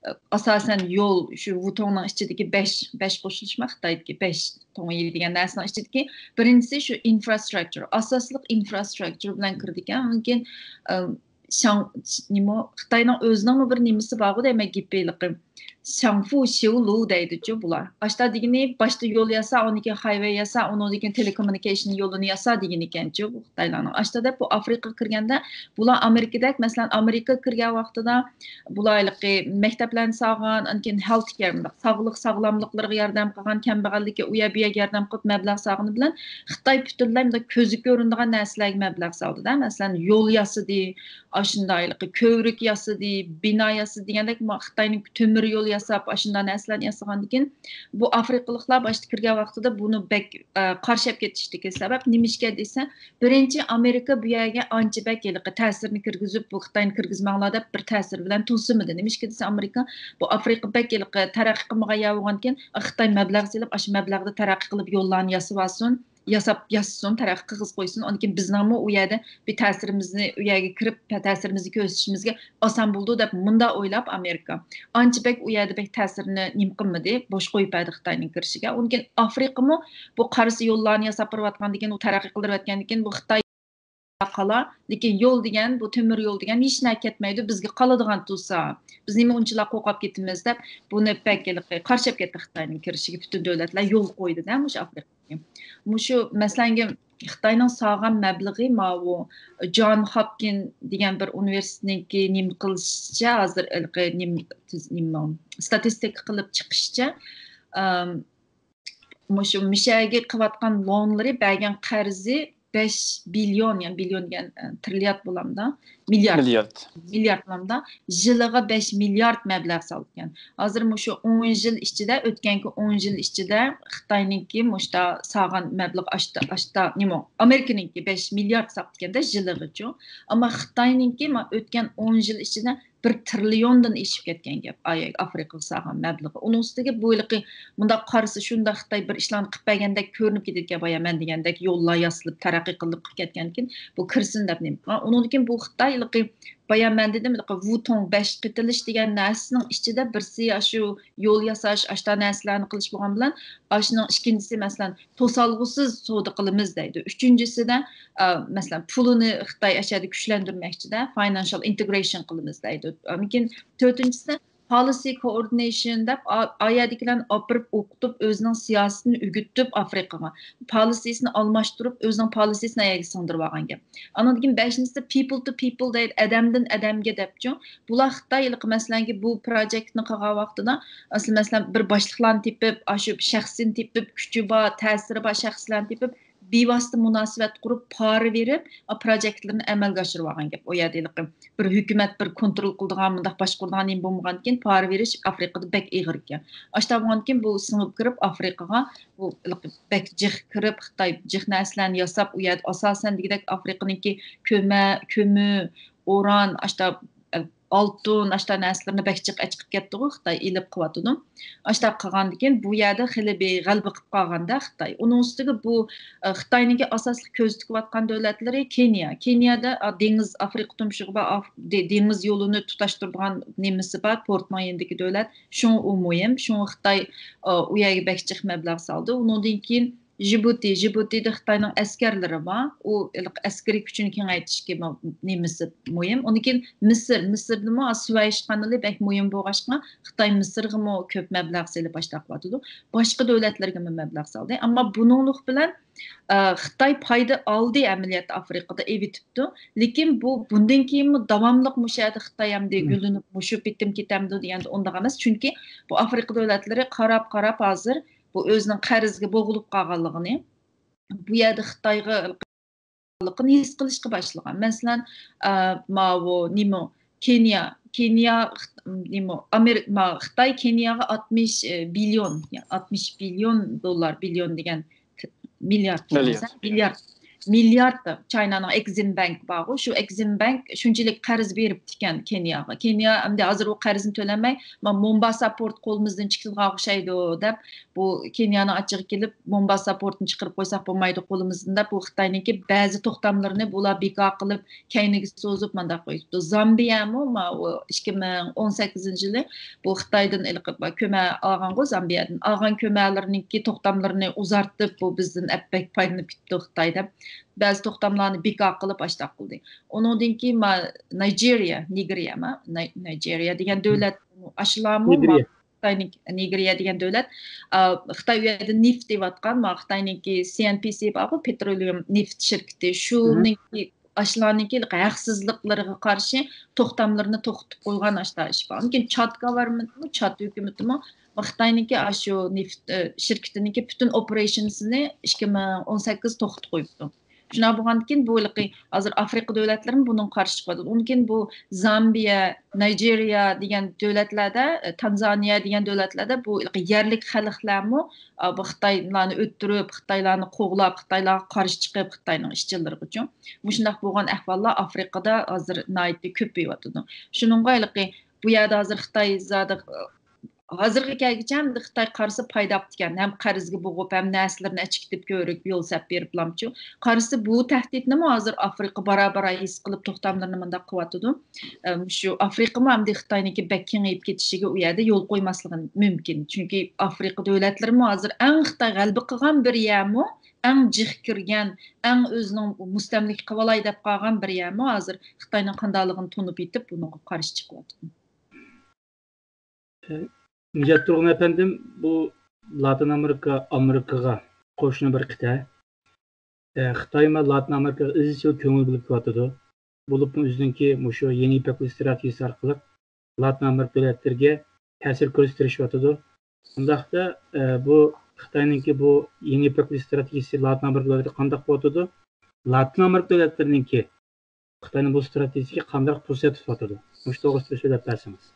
ئە، ئاساسەن يول شۇ ۋۇتوڭنىڭ ئىچىدىكى بەش، بەش قوشۇلۇشما خىتايدىكى بەش توڭيى دېگەن نەرسىنىڭ ئىچىدىكى بىرىنچىسى شۇ ئىنفراستراكچۇر، ئاساسلىق ئىنفراستراكچۇر بىلەن كىرىدىكەن. ئاندىن كېيىن، ئە، شاڭ-، نېمە، خىتاينىڭ ئۆزىنىڭمۇ بىر نېمىسى بارغۇ دەيمەن، گېپى ھېلىقى. شاڭفۇ شيۇلۇ دەيدىچۇ بۇلار. ئاشتا دېگىنى باشتا يول ياسا، ئۇنىڭدىن كېيىن خايۋەي ياسا، ئۇنىڭدىن كېيىن تېلېكوممۇنىكېيشن يولىنى ياسا دېگىنى ئىكەنچۇ بۇ خىتايلارنىڭ. ئاشتا دەپ بۇ ئافرىقىغا كىرگەندە، بۇلار ئامېرىكىدەك، مەسىلەن، ئامېرىكىغا كىرگەن ۋاقتىدا بۇلار ھېلىقى مەكتەپلەرنى سالغان، ئاندىن كېيىن ھېلت كېير، مۇنداق ساغلىق ساغلاملىقلىرىغا ياردەم قىلغان، كەمبەغەللىككە ئۇ يەر بۇ يەرگە ياردەم قىلىپ مەبلەغ سالغىنى بىلەن خىتاي پۈتۈنلەي مۇنداق كۆزگە كۆرۈنىدىغان نەرسىلەرگە مەبلەغ سالدىدا. مەسىلەن، يول ياسىدى، ئاشۇنداق ھېلىقى كۆۋرۈك ياسىدى، بىنا ياسىدى دېگەندەك، ما-، خىتاينىڭ تۆمۈر يول ياساپ، ئاشۇنداق نەرسىلەرنى ياسىغاندىن كېيىن، بۇ ئافرىقىلىقلار باشتا كىرگەن ۋاقتىدا بۇنى بەك، ئە، قارشى ئەپ كېتىشتىكى سەۋەب نېمىشكە دېسە، بىرىنچى، ئامېرىكا بۇ يەرگە ئانچە بەك ھېلىقى تەسىرىنى كىرگۈزۈپ، بۇ خىتاينى كىرگۈزمەڭلار دەپ بىر تەسىر بىلەن توسىمىدى. نېمىشكە دېسە، ئامېرىكا بۇ ئافرىقا بەك ھېلىقى تەرەققىي قىلمىغان يەر بولغاندىكىن، خىتاي مەبلەغ سېلىپ، ئاشۇ مەبلەغدە تەرەققىي قىلىپ يوللارنى ياسىۋالسۇن، ياساپ ياسىسۇن، تەرەققىي قىلغۇزۇپ قويسۇن. ئاندىن كېيىن بىزنىڭمۇ ئۇ يەردە بىر تەسىرىمىزنى، ئۇ يەرگە كىرىپ تەسىرىمىزنى كۆرسىتىشىمىزگە ئاسان بولىدۇ دەپ مۇنداق ئويلاپ ئامېرىكا. ئانچە بەك ئۇ يەردە بەك تەسىرىنى نېمە قىلمىدى، بوش قويۇپ بەردى خىتاينىڭ كىرىشىگە. ئۇنىڭ كېيىن ئافرىقىمۇ بۇ قارىسى يوللارنى ياساپ بېرىۋاتقاندىن كېيىن، ئۇ تەرەققىي قىلدۇرۇۋەتكەندىن كېيىن بۇ خىتاي قالا، لېكىن يول دېگەن، بۇ تۆمۈر يول دېگەن ھېچ نەگە كەتمەيدۇ، بىزگە قالىدىغان تۇرسا، بىز نېمە ئۇنچىلا قورقۇپ كېتىمىز دەپ، بۇنى بەك ھېلىقى قارشى ئەپ كەتتى خىتاينىڭ كىرىشىگە. پۈتۈن دۆلەتلەر يول قويدى-دە مۇشۇ ئافرىقىدىكى. مۇشۇ مەسىلەنگە خىتاينىڭ سالغان مەبلىغى ماۋۇ جان ھاپكىن دېگەن بىر ئۇنىۋېرسىتېتنىڭكى نېمە قىلىشىچە، ھازىر ھېلىقى نېمە، نېمە، ستاتىستىكا قىلىپ چىقىشىچە، ئەم، مۇشۇ مىشەگە قىلىۋاتقان لونلىرى، بەرگەن قەرزى بەش بىليون، يەنى بىليون دېگەن، ئە، تىرىليارد بولامدا؟ مىليارد. مىليارد. مىليارد بولامدا؟ يىلىغا بەش مىليارد مەبلەغ سالىدىكەن. ھازىر مۇشۇ ئون يىل ئىچىدە، ئۆتكەنكى ئون يىل ئىچىدە خىتاينىڭكى مۇشتا سالغان مەبلىغى ئاشتا، ئاشتا، نېمە، ئامېرىكىنىڭكى بەش مىليارد ساپتىكەندە يىلىغىچۇ. ئەمما خىتاينىڭكى ما-، ئۆتكەن ئون يىل ئىچىدە بىر تىرىليوندىن ئېشىپ كەتكەن گەپ، ئاي، ئافرىقىغا سالغان مەبلىغى. ئۇنىڭ ئۈستىگە بۇ ھېلىقى مۇنداق قارىسا، شۇنداق خىتاي بىر ئىشلارنى قىلىپ بەرگەندەك كۆرۈنۈپ كېتىدىكەن، بايا مەن دېگەندەك يوللار ياسىلىپ، تەرەققىي قىلىپ قىلىپ كەتكەندىكىن، بۇ كىرسۇن دەپ نېمە قىلغان. ئۇنىڭدىن كېيىن بۇ خىتاي ھېلىقى، بايا مەن دېدىم، ھېلىقى ۋۇتۇڭ بەش قېتىلىش دېگەن نەرسىنىڭ ئىچىدە بىرسى ئاشۇ يول ياساش، ئاشتا نەرسىلەرنى قىلىش بولغان بىلەن، ئاشۇنىڭ ئىككىنچىسى، مەسىلەن، توسالغۇسىز سودا قىلىمىز دەيدۇ. ئۈچىنچىسىدە، ئا، مەسىلەن، پۇلىنى خىتاي ئەشەدە كۈچلەندۈرمەكچىدە، فاينانشال ئىنتېگرېيشن قىلىمىز دەيدۇ. لېكىن تۆتىنچىسىدە، پالىسى كوئوردىنېيشن دەپ، ئا-، ئايەدىكىلەرنى ئاپىرىپ ئوقۇتۇپ، ئۆزىنىڭ سىياسىتىنى ئۆگىتىپ ئافرىقىغا، پالىسىسىنى ئالماشتۇرۇپ، ئۆزىنىڭ پالىسىسىنى ئەيەگە سىڭدۈرۈپ ئالغان گەپ. ئانىڭدىن كېيىن بەشىنچىسى people to people دەيدۇ، ئادەمدىن ئادەمگە دەپچۇ. بۇلار خىتاي ھېلىقى مەسىلەنگە بۇ پروجېكتنى قىلغان ۋاقتىدا، ئەسلى مەسىلەن، بىر باشلىقلارنى تېپىپ، ئاشۇ شەخسنى تېپىپ، كۈچى بار، تەسىرى بار شەخسلەرنى تېپىپ، بىۋاسىتە مۇناسىۋەت قۇرۇپ، پارا بېرىپ، ئا، پروجېكتلىرىنى ئەمەلگە ئاشۇرۇۋالغان گەپ. ئۇ يەردە ھېلىقى بىر ھۆكۈمەت بىر كونترول قىلىدىغان، مۇنداق باشقۇرىدىغان نېمە بولمىغاندىكىن، پارا بېرىش ئافرىقىدا بەك ئېغىر ئىكەن. ئاشتا بولغاندىكىن، بۇ سىڭىپ كىرىپ ئافرىقىغا، بۇ ھېلىقى بەك جىق كىرىپ، خىتاي جىق نەرسىلەرنى ياساپ، ئۇ يەردە ئاساسەن دېگۈدەك ئافرىقىنىڭكى كۆمە-، كۆمۈر، ئۇران، ئاشتا، ئالتۇن، ئاشتا نەرسىلىرىنى بەك جىق ئەچىقىپ كەتتىغۇ، خىتاي ئېلىپ قىلىۋاتىدۇ. ئاشتا قىلغاندىكىن، بۇ يەردە خېلى بىر غەلىبە قىلىپ قالغاندا خىتاي. ئۇنىڭ ئۈستىگە بۇ، ئە، خىتاينىڭكى ئاساسلىق كۆزىتىۋاتقان دۆلەتلىرى كېنىيە. كېنىيەدە، ئا، دېڭىز، ئافرىقا تۇمشۇقى بار، ئاف-، دې-، دېڭىز يولىنى تۇتاشتۇرىدىغان نېمىسى بار، پورتنىڭ يېنىدىكى دۆلەت. شۇڭا ئۇ مۇھىم. شۇڭا خىتاي، ئا، ئۇ يەرگە بەك جىق مەبلەغ سالدى. ئۇنىڭدىن كېيىن جىبۇتى، جىبۇتىدا خىتاينىڭ ئەسكەرلىرى بار. ئۇ ھېلىقى ئەسكىرىي كۈچىنى كېڭەيتىشكە مۇ-، نېمىسى مۇھىم. ئۇنىڭدىن كېيىن مىسىر، مىسىردىمۇ سۈۋەيش قانىلى بەك مۇھىم بولغاچقا، خىتاي مىسىرغىمۇ كۆپ مەبلەغ سېلىپ ئاشتاق قىلىۋاتىدۇ. باشقا دۆلەتلەرگىمۇ مەبلەغ سالدى. ئەمما بۇنىڭلىق بىلەن، ئە، خىتاي پايدا ئالدى ئەمەلىيەتتە ئافرىقىدا ئېۋىتىپتۇ. لېكىن بۇ، بۇندىن كېيىنمۇ داۋاملىق مۇشۇ يەردە خىتاي ئەمدى مم. گۈللىنىپ مۇشۇ پېتىم كېتەمدۇ دېگەندە ئۇنداق ئەمەس. چۈنكى بۇ ئافرىقا دۆلەتلىرى قاراپ، قاراپ ھازىر بۇ ئۆزىنىڭ قەرزگە بوغۇلۇپ قالغانلىقىنى، بۇ يەردە خىتايغا ھېس قىلىشقا باشلىغان. مەسىلەن، ئە، ماۋۇ نېمە، كېنىيە، كېنىيە، خىت-، نېمە، ئامېرىك-، ما، خىتاي كېنىيەگە ئاتمىش، ئە، بىليون، يا، ئاتمىش بىليون دوللار، بىليون دېگەن ت-، مىليارد، مىليارد. مىليارد. مىليارد چاينانىڭ ئېكزىم بانك بارغۇ، شۇ ئېكزىم بانك شۇنچىلىك قەرز بېرىپتىكەن كېنىيەگە. كېنىيە ئەمدى ھازىر ئۇ قەرزنى تۆلەلمەي، ما، مومباسا پورت قولىمىزدىن چىقىدىغان ئوخشايدۇ دەپ، بۇ كېنىيەنىڭ ئاچچىقى كېلىپ، مومباسا پورتىنى چىقىرىپ قويساق بولمايدۇ قولىمىزدىن دەپ، بۇ خىتاينىڭكى بەزى توختاملىرىنى بۇلار بىكار قىلىپ، كەينىگە سوزۇپ مانداق قويۇپتۇ. زامبىيەمۇ ماۋۇ ئىككى مىڭ ئون سەككىزىنچى يىلى بۇ خىتايدىن ھېلىقى كۆمە ئالغانغۇ، زامبىيەدىن ئالغان كۆمەلىرىنىڭكى توختاملىرىنى ئۇزارتىپ، بۇ بىزدىن ئەپ بەك پايدىلىنىپ كېتىپتۇ خىتاي دەپ، بەزى توختاملارنى بىكار قىلىپ ئاشتاق قىلدى. ئۇنىڭدىن كېيىن ما، نايجېرىيە، نىگېرىيەما، ناي-، نايجېرىيە دېگەن دۆلەت ئاشۇلارمۇ خىتاينىڭ، نىگېرىيە دېگەن دۆلەت، خىتاي ئۇ يەردە نېفىت دەۋاتقان، ما خىتاينىڭكى سى ئېن پى سى بارغۇ، پېتروليۇم نېفىت شىركىتى، شۇنىڭكى، ئاشۇلارنىڭكى ھەقسىزلىقلىرىغا قارشى توختاملىرىنى توختىتىپ قويغان ئاشۇنداق ئىش بار. لېكىن چاد گوۋېرنمېنتمۇ، چاد ھۆكۈمىتىمۇ خىتاينىڭكى ئاشۇ نېفىت شىركىتىنىڭكى پۈتۈن ئوپېراتسىيىسىنى ئىككى مىڭ ئون سەككىز توختىتىپ قويۇپتۇ. شۇنداق بولغاندىكىن بۇ ھېلىقى ھازىر ئافرىقا دۆلەتلىرىمۇ بۇنىڭغا قارشى چىقىۋاتىدۇ. ئۇنىڭدىن كېيىن بۇ زامبىيە، نايجېرىيە دېگەن دۆلەتلەردە، تانزانىيە دېگەن دۆلەتلەردە بۇ ھېلىقى يەرلىك خەلقلەرمۇ بۇ خىتايلارنى ئۆلتۈرۈپ، خىتايلارنى قوغلاپ، خىتايلارغا قارشى چىقىپ، خىتاينىڭ ئىشچىلىرىغىچۇ. مۇشۇنداق بولغان ئەھۋاللار ئافرىقىدا ھازىر ناھايىتى كۆپىيىۋاتىدۇ. شۇنىڭغا ھېلىقى بۇ يەردە ھازىر خىتاي زادى ھازىرغا كەلگۈچە ئەمدى خىتاي قارىسا پايدا ئاپتىكەن، ھەم قەرزگە بوغۇپ، ھەم نەرسىلىرىنى ئەچىكىتىپ كۆرۈپ، يول سەپ بېرىپلامچۇ. قارىسا بۇ تەھدىتنىمۇ ھازىر ئافرىقا بارا-بارا ھېس قىلىپ، توختاملىرىنى مۇنداق قىلىۋاتىدۇ. ئەم، شۇ ئافرىقىمۇ ئەمدى خىتاينىڭكى بەك كېڭىيىپ كېتىشىگە ئۇ يەردە يول قويماسلىقى مۇمكىن. چۈنكى ئافرىقا دۆلەتلىرىمۇ ھازىر ئەڭ خىتاي غەلىبە قىلغان بىر يەرمۇ، ئەڭ جىق كىرگەن، ئەڭ ئۆزىنىڭ مۇستەملىكە قىلىۋالاي دەپ قالغان بىر يەرمۇ ھازىر خىتاينىڭ قانداقلىقىنى تونۇپ يېتىپ، بۇنىڭغا قارشى چىقىۋاتىدۇ. نىجات تۇرغۇن ئەپەندىم، بۇ لاتىن ئامېرىكا، ئامېرىكىغا قوشنا بىر قىتئە. ئە، خىتايمۇ لاتىن ئامېرىكىغا ئىزچىل كۆڭۈل بۆلۈپ كېلىۋاتىدۇ. بولۇپمۇ ئۆزىنىڭكى مۇشۇ يېڭى يىپەك يولى ئىستراتېگىيىسى ئارقىلىق لاتىن ئامېرىكا دۆلەتلىرىگە تەسىر كۆرسىتىشكە تىرىشىۋاتىدۇ. ئۇنداقتا، ئە، بۇ خىتاينىڭكى بۇ يېڭى يىپەك يولى ئىستراتېگىيىسى لاتىن ئامېرىكا دۆلەتلىرىگە قانداق بولۇۋاتىدۇ؟ لاتىن ئامېرىكا دۆلەتلىرىنىڭكى خىتاينىڭ بۇ ئىستراتېگىيىسىگە قانداق پۇرسەت تۇتۇۋاتىدۇ؟ مۇشۇ توغرىسىدا سۆزلەپ بەرسىڭىز.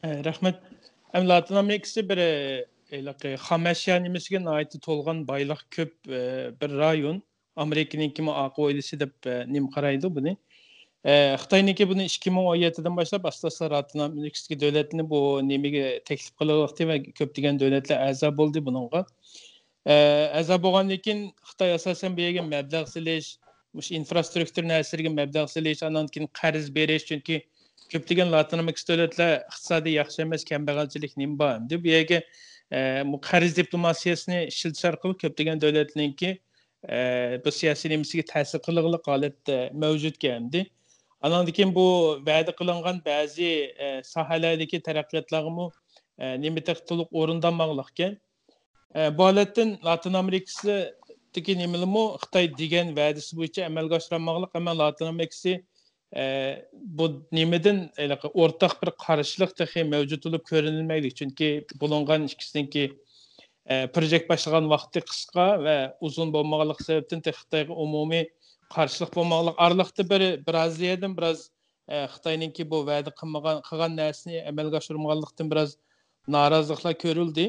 ئە، رەھمەت. ئەمدى لاتىن ئامېرىكىسى بىر، ئە، ھېلىقى خام ئەشيا نېمىسىگە ناھايىتى تولغان بايلىق كۆپ، ئە، بىر رايون. ئامېرىكىنىڭكىمۇ ئارقا ھويلىسى دەپ، ئە، نېمە قارايدۇ بۇنى. ئە، خىتاينىڭكى بۇنى ئىككى مىڭ ئون يەتتىدىن باشلاپ ئاستا-ئاستا لاتىن ئامېرىكىسىدىكى دۆلەتنى بۇ نېمىگە تەكلىپ قىلغانلىقى ۋە كۆپلىگەن دۆلەتلەر ئەزا بولدى بۇنىڭغا. ئە، ئەزا بولغاندىن كېيىن خىتاي ئاساسەن بۇ يەرگە مەبلەغ سېلىش، مۇشۇ ئىنفراسترۇكتۇرا نەرسىلىرىگە مەبلەغ سېلىش، ئانىڭدىن كېيىن قەرز بېرىش، چۈنكى كۆپلىگەن لاتىن ئامېرىكىسى دۆلەتلەر ئىقتىسادى ياخشى ئەمەس، كەمبەغەلچىلىك نېمە بار ئەمدى. بۇ يەرگە، ئە، بۇ قەرز دىپلوماتىيەسىنى ئىشلىتىش ئارقىلىق كۆپلىگەن دۆلەتنىڭكى، ئە، بۇ سىياسىي نېمىسىگە تەسىر قىلغىلىق ھالەت، ئە، مەۋجۇتكەن ئەمدى. ئانىڭدىن كېيىن بۇ ۋەدە قىلىنغان بەزى، ئە، ساھەلەردىكى تەرەققىياتلارغىمۇ، ئە، نېمە تېخى تولۇق ئورۇندالماغلىقكەن. ئە، بۇ ھالەتتىن لاتىن ئامېرىكىسىدىكى نېمىلىمۇ خىتاي دېگەن ۋەدىسى بويىچە ئەمەلگە ئاشۇرالماغلىق، ئەمما لاتىن ئامېرىكىسى، ئە، بۇ نېمىدىن ھېلىقى ئورتاق بىر قارشىلىق تېخى مەۋجۇت بولۇپ كۆرۈنمەيدۇ. چۈنكى بۇلۇنغان ئىككىسىنىڭكى، ئە، پروژېكت باشلىغان ۋاقتى قىسقا ۋە ئۇزۇن بولمىغانلىقى سەۋەبتىن تېخى خىتايغا ئومۇمىي قارشىلىق بولماغانلىق ئارىلىقتا بىر، بىر ئازىيەدىن بىراز، ئە، خىتاينىڭكى بۇ ۋەدە قىلمىغان، قىلغان نەرسىنى ئەمەلگە ئاشۇرمىغانلىقتىن بىراز نارازىلىقلار كۆرۈلدى.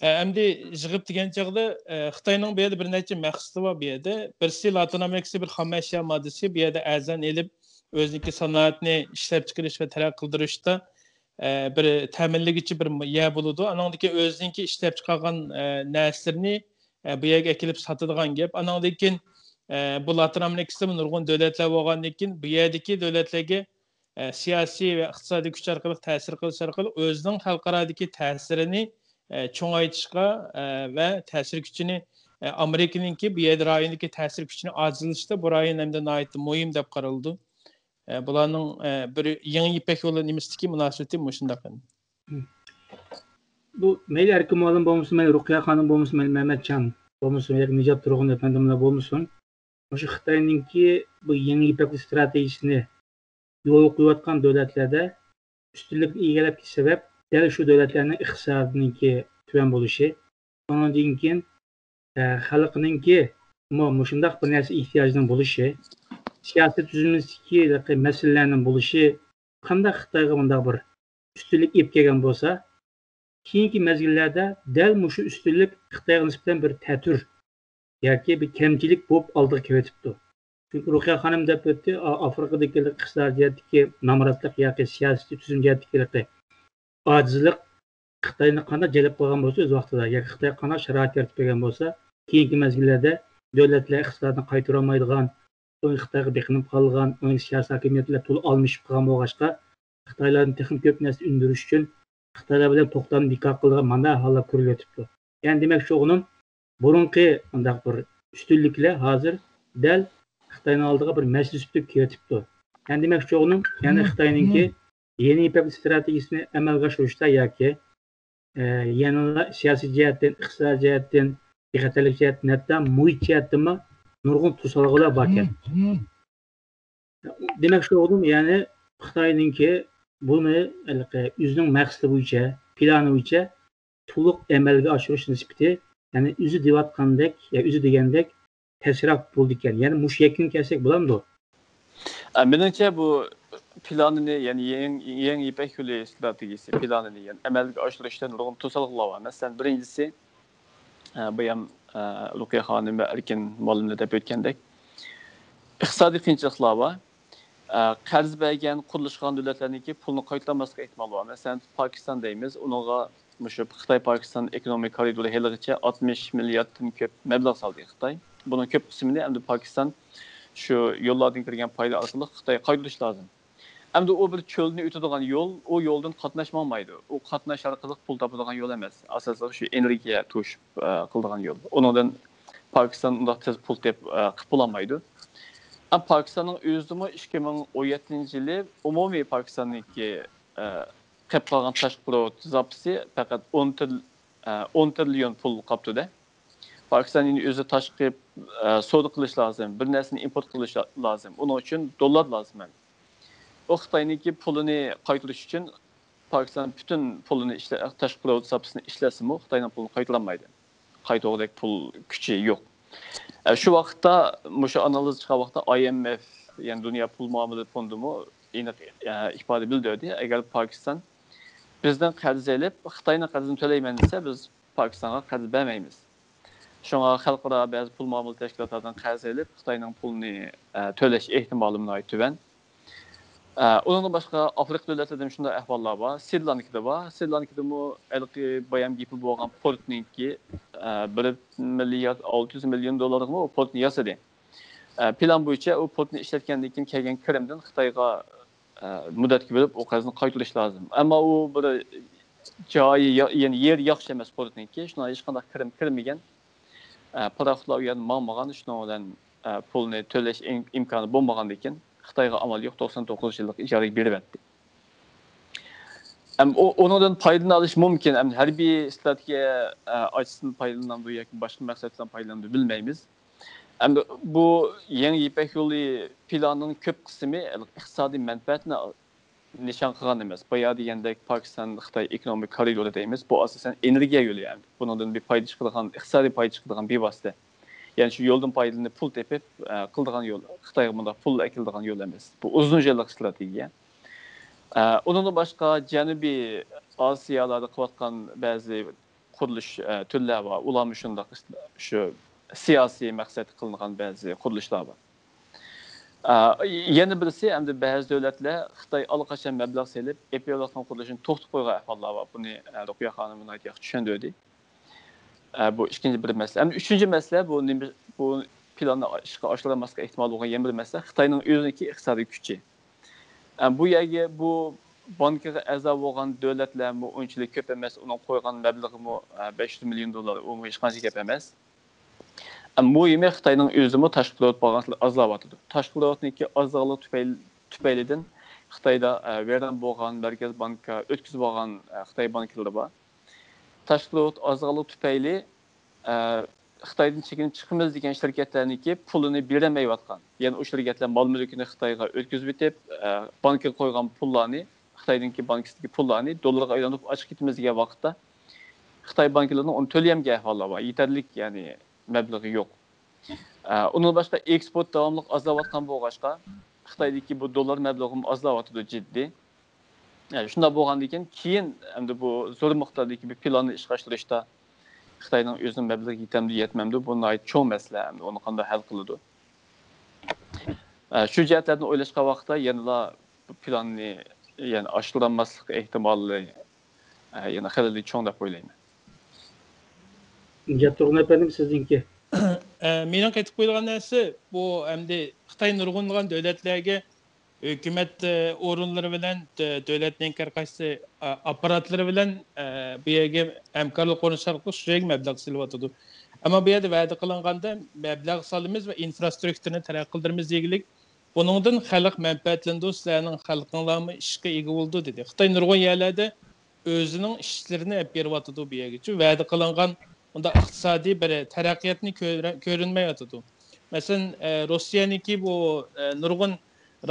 ئە، ئەمدى يىغىپ دېگەن چاغدا، ئە، خىتاينىڭ بۇ يەردە بىر نەچچە مەقسىتى بار بۇ يەردە. بىرسى لاتىن ئامېرىكىسى بىر خام ئەشيا ماددىسى بۇ يەردە ئەرزان ئېلىپ، ئۆزىنىڭكى سانائەتنى ئىشلەپچىقىرىش ۋە تەرەققىي قىلدۇرۇشتا، ئە، بىر تەمىنلىگۈچى بىر يەر بولىدۇ. ئانىڭدىن كېيىن ئۆزىنىڭكى ئىشلەپچىقارغان، ئە، نەرسىلىرىنى، ئە، بۇ يەرگە ئەكېلىپ ساتىدىغان گەپ. ئانىڭدىن كېيىن، ئە، بۇ لاتىن ئامېرىكىسىدىمۇ نۇرغۇن دۆلەتلەر بولغاندىن كېيىن، بۇ يەردىكى دۆلەتلەرگە، ئە، سىياسىي ۋە ئىقتىسادىي كۈچ ئارقىلىق تەسىر قىلىش ئارقىلىق ئۆزىنىڭ خەلقئارادىكى تەسىرىنى، ئە، چوڭايتىشقا، ئە، ۋە تەسىر كۈچىنى، ئە، ئامېرىكىنىڭكى بۇ يەردە رايوندىكى تەسىر كۈچىنى ئاجىزلىتىشتا بۇ رايون ئەمدى ناھايىتى مۇھىم دەپ قارىلىدۇ. ئە، بۇلارنىڭ، ئە، بىر يېڭى يىپەك يولى نېمىسىدىكى مۇناسىۋىتى مۇشۇنداق. بۇ مەيلى ئەركىن مۇئەللىم بولمىسۇن، مەيلى رۇقىيە خانىم بولمىسۇن، مەيلى مەمەتجان بولمىسۇن ياكى نىجات تۇرغۇن ئەپەندىملەر بولمىسۇن، مۇشۇ خىتاينىڭكى بۇ يېڭى يىپەك ستراتېگىيىسىنى يولغا قويۇۋاتقان دۆلەتلەردە ئۈستۈنلۈكنى ئىگىلەپ كېلىش سەۋەب دەل شۇ دۆلەتلەرنىڭ ئىقتىسادىنىڭكى تۆۋەن بولۇشى، ئۇنىڭدىن كېيىن، ئە، خەلقنىڭكى مۇ-، مۇشۇنداق بىر نەرسە ئېھتىياجىنىڭ بولۇشى، سىياسىي تۈزۈلمىسىدىكى ھېلىقى مەسىلىلەرنىڭ بولۇشى قانداق خىتايغا مۇنداق بىر ئۈستۈنلۈك ئېلىپ كەلگەن بولسا، كېيىنكى مەزگىللەردە دەل مۇشۇ ئۈستۈنلۈك خىتايغا نىسبەتەن بىر تەتۈر ياكى بىر كەمچىلىك بولۇپ ئالدىغا كېلىۋېتىپتۇ. چۈنكى رۇقىيە خانىم دەپ ئۆتتى، ئا-، ئافرىقىدىكى ئىقتىسادىي جەھەتتىكى نامراتلىق ياكى سىياسىي تۈزۈم جەھەتتىكى ئاجىزلىق خىتاينى قانداق جەلپ قىلغان بولسا ئۆز ۋاقتىدا ياكى خىتايغا قانداق شارائىت يارىتىپ بەرگەن بولسا، كېيىنكى مەزگىللەردە دۆلەتلەر ئىقتىسادىنى قايتۇرالمايدىغان، سوڭ خىتايغا بېقىنىپ قالغان، ئۇنىڭ سىياسىي ھاكىمىيەتلەر تولا ئالمىشىپ قالغان بولغاچقا، خىتايلاردىن تېخىمۇ كۆپ نەرسە ئۈندۈرۈش ئۈچۈن خىتايلار بىلەن توختامنى بىكار قىلىدىغان مانا ھاللار كۆرۈلۈۋېتىپتۇ. يەنى دېمەكچى بولغىنىم، بۇرۇنقى ئۇنداق بىر ئۈستۈنلۈكلەر ھازىر دەل خىتاينىڭ ئالدىغا بىر مەسىلە سۈپىتىدە كېلىۋېتىپتۇ. يەنى دېمەكچى بولغىنىم، يەنى خىتاينىڭكى يېڭى يىپەك ستراتېگىيىسىنى ئەمەلگە ئاشۇرۇشتا ياكى، ئە، يەنىلا سىياسىي جەھەتتىن، ئىقتىسادىي جەھەتتىن، بىخەتەرلىك جەھەتتىن، ھەتتا مۇھىت جەھەتتىنمۇ نۇرغۇن توسالغۇلار باركەن. دېمەكچى بولغىنىم، يەنى خىتاينىڭكى بۇنى ھېلىقى ئۆزىنىڭ مەقسىتى بويىچە، پىلانى بويىچە تولۇق ئەمەلگە ئاشۇرۇش نىسبىتى، يەنى ئۆزى دەۋاتقاندەك، يا ئۆزى دېگەندەك تەسرەپ بولىدىكەن. يەنى مۇشۇ يەكۈنگە كەلسەك بولامدۇ؟ ئە، مېنىڭچە بۇ پىلانىنى، يەنى يېڭى، يېڭى يىپەك يولى ستراتېگىيىسى پىلانىنى، يەنى ئەمەلگە ئاشۇرۇشتا نۇرغۇن توسالغۇلار بار. مەسىلەن، بىرىنچىسى، ئە، بۇ يەم، ئە، رۇقىيە خانىم ۋە ئەركىن مۇئەللىملەر دەپ ئۆتكەندەك، ئىقتىسادىي قىيىنچىلىقلار بار. ئە، قەرز بەرگەن، قۇرۇلۇش قىلغان دۆلەتلەرنىڭكى پۇلنى قايتۇرالماسلىق ئېھتىمالى بار. مەسىلەن، پاكىستان دەيمىز، ئۇنىڭغا مۇشۇ خىتاي پاكىستان ئېكونومىك كارىدورى ھېلىغىچە ئاتمىش مىلياردتىن كۆپ مەبلەغ سالدى خىتاي. بۇنىڭ كۆپ قىسمىنى ئەمدى پاكىستان شۇ يوللاردىن كىرگەن پايدا ئارقىلىق خىتايغا قايتۇرۇش لازىم. ئەمدى ئۇ بىر چۆلنى ئۆتىدىغان يول، ئۇ يولدىن قاتناش ماڭمايدۇ. ئۇ قاتناش ئارقىلىق پۇل تاپىدىغان يول ئەمەس. ئاساسلىقى شۇ ئېنېرگىيە توشۇپ، ئە، قىلىدىغان يول. ئۇنىڭدىن پاكىستان ئۇنداق تېز پۇل تېپ-، ئە، قىلىپ بولالمايدۇ. ئەم، پاكىستاننىڭ ئۆزىدىمۇ ئىككى مىڭ ئون يەتتىنچى يىلى ئومۇمىي پاكىستاننىڭكى، ئە، قېلىپ قالغان تاشقى پېرېۋوت زاپىسى پەقەت ئون تىر-، ئە، ئون تىرىليون پۇل قاپتۇ-دە. پاكىستان يەنە ئۆزى تاشقى، ئە، سودا قىلىش لازىم، بىر نەرسىنى ئىمپورت قىلىش لا-، لازىم. ئۇنىڭ ئۈچۈن دوللار لازىم. ئۇ خىتاينىڭكى پۇلىنى قايتۇرۇش ئۈچۈن پاكىستان پۈتۈن پۇلىنى ئىشلە-، تاشقى پېرېۋوت زاپىسىنى ئىشلەتسىمۇ، خىتاينىڭ پۇلىنى قايتۇرالمايدۇ. قايتۇرغۇدەك پۇل كۈچى يوق. ئە، شۇ ۋاقىتتا مۇشۇ ئانالىز چىققان ۋاقىتتا ئاي ئېم ئېف، يەنى دۇنيا پۇل مۇئامىلە فوندىمۇ ئېنىق، ئە، ئىپادە بىلدۈردى. ئەگەر پاكىستان بىزدىن قەرز ئېلىپ، خىتاينىڭ قەرزىنى تۆلەيمەن دېسە، بىز پاكىستانغا قەرز بەرمەيمىز. شۇڭا خەلقئارا بەزى پۇل مۇئامىلە تەشكىلاتلاردىن قەرز ئېلىپ، خىتاينىڭ پۇلىنى، ئە، تۆلەش ئېھتىمالىمۇ ناھايىتى تۆۋەن. ئە، ئۇنىڭدىن باشقا ئافرىقا دۆلەتلىرىدىمۇ شۇنداق ئەھۋاللار بار. سرى لانكىدا بار. سرى لانكىدىمۇ ھېلىقى بايام گېپى بولغان پورتنىڭكى، ئە، بىر مىليارد ئالتە يۈز مىليون دوللارغىمۇ پورتنى ياسىدى. ئە، پىلان بويىچە ئۇ پورتنى ئىشلەتكەندىن كېيىن كەلگەن كىرىمدىن خىتايغا، ئە، مۇددەتكە بۆلۈپ ئۇ قەرزنى قايتۇرۇش لازىم. ئەمما ئۇ بىر جايى يا-، يەنى يېرى ياخشى ئەمەس پورتنىڭكى. شۇنىڭ ھېچقانداق كىرىم كىرمىگەن. ئە، پاراخوتلار ئۇ يەردىن ماڭمىغان، شۇنىڭ بىلەن، ئە، پۇلنى تۆلەش ئىم-، ئىمكانى بولمىغاندىكىن، خىتايغا ئامال يوق، توقسان توققۇز يىللىق ئىجارىگە بېرىۋەتتى. ئەم، ئۇ-، ئۇنىڭدىن پايدىلىنالىش مۇمكىن. ئەم، ھەربىي ئىستراتېگىيە، ئە، ئاچىسىدىن پايدىلىنامدۇ ياكى باشقا مەقسەت بىلەن پايدىلىنامدۇ بىلمەيمىز. ئەمدى بۇ يېڭى يىپەك يولى پىلانىنىڭ كۆپ قىسمى ئىقتىسادىي مەنپەئەتنى نىشان قىلغان ئەمەس. بايا دېگەندەك، پاكىستان خىتاي ئېكونومىك كارىدورى دەيمىز. بۇ ئاساسەن ئېنېرگىيە يولى ئەمدى. بۇنىڭدىن بىر پايدا چىقىدىغان، ئىقتىسادىي پايدا چىقىدىغان بىۋاسىتە. يەنى شۇ يولدىن پايدىلىنىپ پۇل تېپىپ، ئە، قىلىدىغان يول، خىتايغا مۇنداق پۇل ئەكېلىدىغان يول ئەمەس. بۇ ئۇزۇن يىللىق ئىستراتېگىيە. ئە، ئۇنىڭدىن باشقا جەنۇبىي ئاسىيالاردا قىلىۋاتقان بەزى قۇرۇلۇش، ئە، تۈرلەر بار. ئۇلارمۇ شۇنداق شۇ سىياسىي مەقسەتتە قىلىنغان بەزى قۇرۇلۇشلار بار. ئە، يەنە بىرسى، ئەمدى بەزى دۆلەتلەر خىتاي ئاللىقاچان مەبلەغ سېلىپ، ئېلىپ بېرىۋاتقان قۇرۇلۇشىنى توختىتىپ قويغان ئەھۋاللار بار. بۇنى، ئە، رۇقىيە خانىم ناھايىتى ياخشى چۈشەندۈردى. ئە، بۇ ئىككىنچى بىر مەسىلە. ئەمدى ئۈچىنچى مەسىلە، بۇ نېمە، بۇ پىلاننى ئىشقا ئاشۇرالماسلىققا ئېھتىمال بولغان يەنە بىر مەسىلە، خىتاينىڭ ئۆزىنىڭكى ئىقتىسادىي كۈچى. ئە، بۇ يەرگە بۇ بانكىغا ئەزا بولغان دۆلەتلەرمۇ ئۇنچىلىك كۆپ ئەمەس، ئۇنىڭ قويغان مەبلىغىمۇ، ئە، بەش يۈز مىليون دوللار، ئۇمۇ ھېچقانچە گەپ ئەمەس. ئە، مۇھىمى خىتاينىڭ ئۆزىمۇ تاشقى پېرېۋوت بارغانسېرى ئازلاۋاتىدۇ. تاشقى پېرېۋوتنىڭكى ئازلىقى تۈپەيلى-، تۈپەيلىدىن خىتايدا، ئە، ۋەيران بولغان مەركەز بانكا ئۆتكۈزۈپ بولغان، ئە، خىتاي بانكىلىرى بار. تاشقى پېرېۋوت ئازلىقى تۈپەيلى، ئە، خىتايدىن چېكىنىپ چىقىمىز دېگەن شىركەتلەرنىڭكى پۇلىنى بېرەلمەيۋاتقان. يەنى ئۇ شىركەتلەر مال مۈلكىنى خىتايغا ئۆتكۈزۈۋېتىپ، ئە، بانكىغا قويغان پۇللارنى، خىتاينىڭكى بانكىسىدىكى پۇللارنى دوللارغا ئايلاندۇرۇپ ئاچىقىپ كېتىمىز دېگەن ۋاقىتتا، خىتاي بانكىلىرىنىڭ ئۇنى تۆلىيەلمىگەن ئەھۋاللار بار. يېتەرلىك، يەنى مەبلىغى يوق. ئە، ئۇنىڭدىن باشقا ئېكسپورت داۋاملىق ئازلاۋاتقان بولغاچقا، خىتايدىكى بۇ دوللار مەبلىغىمۇ ئازلاۋاتىدۇ جىددىي. ئە، شۇنداق بولغاندىن كېيىن، كېيىن ئەمدى بۇ زور مىقداردىكى بىر پىلاننى ئىشقا ئاشۇرۇشتا خىتاينىڭ ئۆزىنىڭ مەبلىغى يېتەمدۇ، يەتمەمدۇ، بۇ ناھايىتى چوڭ مەسىلە. ئەمدى ئۇنى قانداق ھەل قىلىدۇ؟ ئە، شۇ جەھەتلەردىن ئويلاشقان ۋاقىتتا يەنىلا بۇ پىلاننى، يەنى ئاشۇرالماسلىق ئېھتىمالى، ئە، يەنە خېلى چوڭ دەپ ئويلايمەن. ئىجاد تۇرغۇن ئەپەندىم، سىزنىڭكى. ئە، مېنىڭ قېتىپ قويىدىغان نەرسە، بۇ ئەمدى خىتاي نۇرغۇنلىغان دۆلەتلەرگە ھۆكۈمەت، ئە، ئورۇنلىرى بىلەن، دۆ-، دۆلەتنىڭ ھەر قايسى، ئا-، ئاپپاراتلىرى بىلەن، ئە، بۇ يەرگە ھەمكارلىق ئورنىتىش ئارقىلىق شۇ يەرگە مەبلەغ سېلىۋاتىدۇ. ئەمما بۇ يەردە ۋەدە قىلىنغاندا مەبلەغ سالىمىز ۋە ئىنفراسترۇكتۇرىنى تەرەققىي قىلدۇرىمىز دېگۈلۈك بۇنىڭدىن خەلق مەنپەئەتلىنىدۇ، سىلەرنىڭ خەلقىڭلارمۇ ئىشقا ئىگە بولىدۇ، دېدى. خىتاي نۇرغۇن يەرلەردە ئۆزىنىڭ ئىشچىلىرىنى ئەپ بېرىۋاتىدۇ بۇ يەرگىچە. ۋەدە قىلىنغان ئۇنداق ئىقتىسادىي بىر تەرەققىياتنى كۆرە-، كۆرۈنمەيۋاتىدۇ. مەسىلەن، ئە، روسىيەنىڭكى بۇ، ئە، نۇرغۇن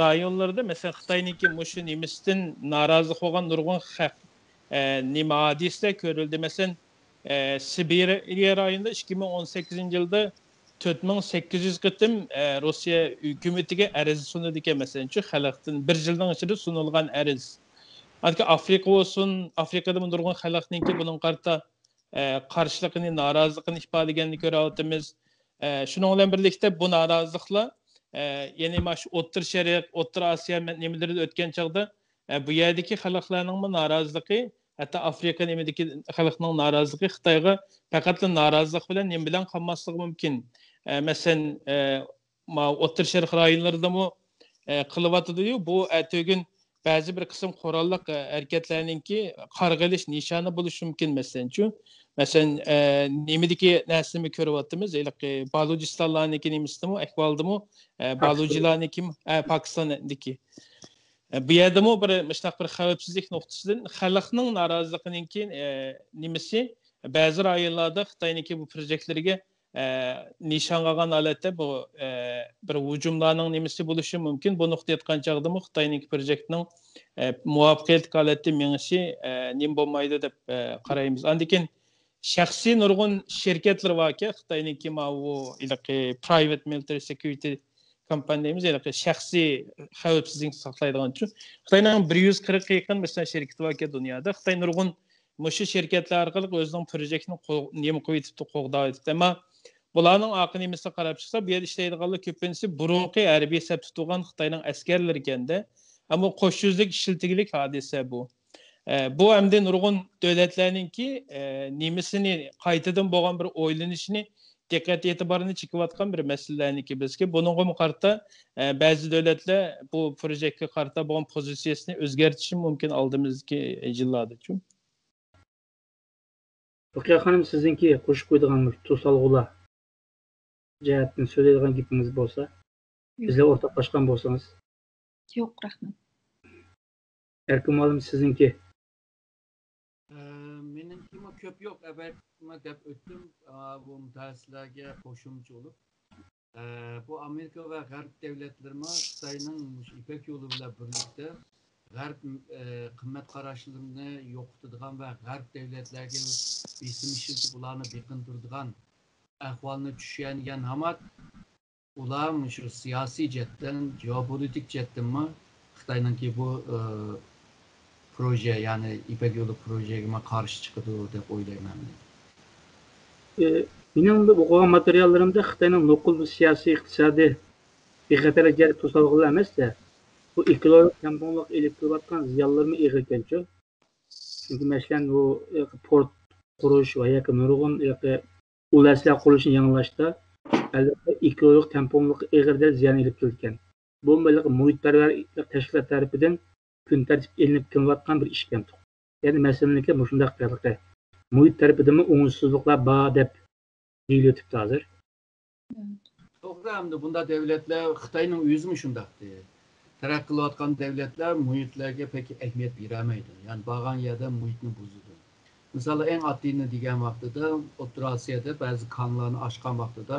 رايونلىرىدا، مەسىلەن، خىتاينىڭكى مۇشۇ نېمىسىدىن نارازىلىق بولغان نۇرغۇن خەق، ئە، نېمە ھادىسىلەر كۆرۈلدى. مەسىلەن، ئە، سىبىرىيە رايونىدا ئىككى مىڭ ئون سەككىزىنچى يىلدا تۆت مىڭ سەككىز يۈز قېتىم، ئە، روسىيە ھۆكۈمىتىگە ئەرز سۇنىدىكەن، مەسىلەن، شۇ خەلقتىن بىر يىلنىڭ ئىچىدە سۇنۇلغان ئەرز. ئاندىكىن ئافرىقا بولسۇن، ئافرىقىدىمۇ نۇرغۇن خەلقنىڭكى بۇنىڭغا قارىتا، ئە، قارشىلىقىنى، نارازىلىقىنى ئىپادىلىگەننى كۆرۈۋاتىمىز. ئە، شۇنىڭ بىلەن بىرلىكتە بۇ نارازىلىقلار، ئە، يەنى مانا شۇ ئوتتۇرا شەرق، ئوتتۇرا ئاسىيا مە-، نېمىلىرىدە ئۆتكەن چاغدا، ئە، بۇ يەردىكى خەلقلەرنىڭمۇ نارازىلىقى، ھەتتا ئافرىقا نېمىدىكى خەلقنىڭ نارازىلىقى خىتايغا پەقەتلا نارازىلىق بىلەن نېمە بىلەن قالماسلىقى مۇمكىن. ئە، مەسىلەن، ئە، ما ئوتتۇرا شەرق رايونلىرىدىمۇ، ئە، قىلىۋاتىدۇ. بۇ ئەتىگۈن بەزى بىر قىسىم قوراللىق، ئە، ھەرىكەتلەرنىڭكى قارىغا ئېلىش نىشانى بولۇشى مۇمكىن، مەسىلەنچۇ. مەسىلەن، ئە، نېمىدىكى نەرسىنىمۇ كۆرۈۋاتىمىز، ھېلىقى بالۇجىستانلارنىڭكى نېمىسىدىمۇ، ئەھۋالىدىمۇ، ئە، پاكىستان. بالۇجىلارنىڭكى، ئە، پاكىستاندىكى. ئە، بۇ يەردىمۇ بىر مۇشۇنداق بىر خەۋپسىزلىك نۇقتىسىدىن خەلقنىڭ نارازىلىقىنىڭكى، ئە، نېمىسى، بەزى رايونلاردا خىتاينىڭكى بۇ پروژېكتلىرىگە، ئە، نىشان ئالغان ھالەتتە بۇ، ئە، بىر ھۇجۇملارنىڭ نېمىسى بولۇشى مۇمكىن. بۇ نۇقتىدا ئېيتقان چاغدىمۇ خىتاينىڭكى پروژېكتنىڭ، ئە، مۇۋەپپەقىيەتلىك ھالەتتە مېڭىشى، ئە، نېمە بولمايدۇ دەپ، ئە، قارايمىز. ئاندىن كېيىن شەخسىي نۇرغۇن شىركەتلىرى باركەن، خىتاينىڭكى ماۋۇ ھېلىقى private military security company دەيمىز، ھېلىقى شەخسىي خەۋپسىزلىكنى ساقلايدىغانچۇ. خىتاينىڭ بىر يۈز قىرىققا يېقىن، مەسىلەن، شىركىتى باركەن دۇنيادا. خىتاي نۇرغۇن مۇشۇ شىركەتلەر ئارقىلىق ئۆزىنىڭ پروژېكتىنى قو-، نېمە قىلىۋېتىپتۇ، قوغداۋېتىپتۇ. ئەمما بۇلارنىڭ ئارقا نېمىسىگە قاراپ چىقسا، بۇ يەردە ئىشلەيدىغانلار كۆپىنچىسى بۇرۇنقى ھەربىي سەپتە تۇرغان خىتاينىڭ ئەسكەرلىرىكەندە. ئەمما قوش يۈزلۈك ئىشلىتىلگىلىك ھادىسە بۇ. ئە، بۇ ئەمدى نۇرغۇن دۆلەتلەرنىڭكى، ئە، نېمىسىنى قايتىدىن بولغان بىر ئويلىنىشىنى، دىققەت ئېتىبارنى چېكىۋاتقان بىر مەسىلىلەرنىڭكى بىرسى. بۇنىڭغىمۇ قارىتا، ئە، بەزى دۆلەتلەر بۇ پروژېكتكە قارىتا بولغان پوزىتسىيەسىنى ئۆزگەرتىشى مۇمكىن ئالدىمىزدىكى يىللاردىچۇ. رۇقىيە خانىم، سىزنىڭكى قوشۇپ قويىدىغان بىر توسالغۇلار جەھەتتىن سۆزلەيدىغان گېپىڭىز بولسا، بىزلەر ئورتاقلاشقان بولسىڭىز. يوق، رەھمەت. ئەركىن مۇئەللىم، سىزنىڭكى؟ ئە، مېنىڭكىمۇ كۆپ يوق، ئەبەتمۇ دەپ ئۆتتۈم. ئا، بۇ مۇتەخەسسىسلەرگە قوشۇمچە بولۇپ، ئە، بۇ ئامېرىكا ۋە غەرب دۆلەتلىرىمۇ خىتاينىڭ مۇشۇ يىپەك يولى بىلەن بىرلىكتە غەرب، ئە، قىممەت قاراشلىرىنى يوقىتىدىغان ۋە غەرب دۆلەتلەرگە بېسىم ئىشلىتىپ، ئۇلارنى بېقىندۇرىدىغان ئەھۋالنى چۈشەنگەن ھامات، ئۇلار مۇشۇ سىياسىي جەھەتتىن، جېئوپولىتىك جەھەتتىنمۇ خىتاينىڭكى بۇ، ئى، پروژە، يەنى يىپەك يولى پروژەگىمۇ قارشى چىقىدۇ دەپ ئويلايمەن مەن. ئى، مېنىڭ ئوقۇغان ماتېرىياللىرىمدا خىتاينىڭ نوقۇل سىياسىي، ئىقتىسادىي بىخەتەرلىك جەھەتتە توسالغۇلار ئەمەس-دە، بۇ ئېكولوگىك تەڭپۇڭلۇق ئېلىپ كېلىۋاتقان زىيانلىرىمۇ ئېغىركەنچۇ؟ چۈنكى، مەسىلەن، بۇ، ئى، پورت قۇرۇش ۋە ياكى نۇرغۇن، ئى، ئۇل ئەسلىھە قۇرۇلۇشىنى يېڭىلاشتا، ئەلۋەتتە، ئېكولوگىك تەڭپۇڭلۇققا ئېغىر دەرىجىدە زىيان ئېلىپ كېلىدىكەن. بۇمۇ بىر مۇھىتپەرۋەر تەشكىلات تەرىپىدىن كۈن تەرتىپكە ئېلىنىپ كېلىنىۋاتقان بىر ئىشكەنتۇق. يەنى مەسىلىنىڭكى مۇشۇنداق ھېلىقى مۇھىت تەرىپىدىنمۇ ئوڭۇشسىزلىقلار بار دەپ دېيىلىۋېتىپتۇ ھازىر. توغرا، ئەمدى بۇنداق دۆلەتلەر، خىتاينىڭ ئۆزىمۇ شۇنداقتى. تەرەققىي قىلىۋاتقان دۆلەتلەر مۇھىتلەرگە پەك ئەھمىيەت بېرەلمەيدۇ. يەنى بارغان يەردە مۇھىتنى بۇزىدۇ. مىسالى، ئەڭ ئاددىيىنى دېگەن ۋاقتىدا، ئوتتۇرا ئاسىيادا بەزى كانلارنى ئاچقان ۋاقتىدا،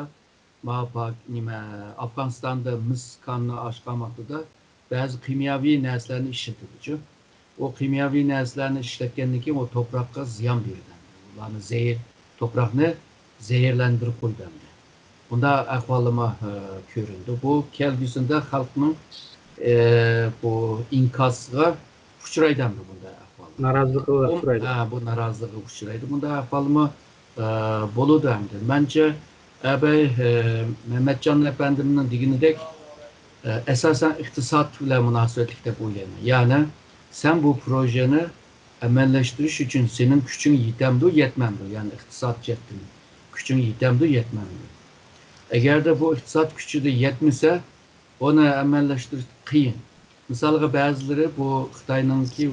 ما-، پاك-، نېمە، ئافغانىستاندا مىس كانىنى ئاچقان ۋاقتىدا بەزى كىمياۋى نەرسىلەرنى ئىشلىتىدۇچۇ. ئۇ كىمياۋى نەرسىلەرنى ئىشلەتكەندىن كېيىن ئۇ توپراققا زىيان بېرىدۇ. ئۇلارنى زەھەر، توپراقنى زەھەرلەندۈرۈپ قويىدۇ ئەمدى. بۇنداق ئەھۋاللىرىمۇ، ئە، كۆرۈندى. بۇ كەلگۈسىدە خەلقنىڭ، ئە، بۇ ئىنكاسىغا ئۇچرايدۇ ئەمدى بۇنداق ئەھۋال. نارازىلىقىغا ئۇچرايدۇ. ھە، بۇ نارازىلىقىغا ئۇچرايدۇ. بۇنداق ئەھۋالمۇ، ئە، بولىدۇ ئەمدى. مەنچە، ئەبەي، ئە، مەمەتجان ئەپەندىمنىڭ دېگىنىدەك، ئە، ئاساسەن ئىقتىساد بىلەن مۇناسىۋەتلىك دەپ ئويلايمەن. يەنى سەن بۇ پروژېنى ئەمەلىيلەشتۈرۈش ئۈچۈن سېنىڭ كۈچۈڭ يېتەمدۇ، يەتمەمدۇ؟ يەنى ئىقتىساد جەھەتتىن كۈچۈڭ يېتەمدۇ، يەتمەمدۇ؟ ئەگەردە بۇ ئىقتىساد كۈچىدە يەتمىسە، ئۇنى ئەمەلىيلەشتۈرۈش قىيىن. مىسالغا، بەزىلىرى بۇ خىتاينىڭكى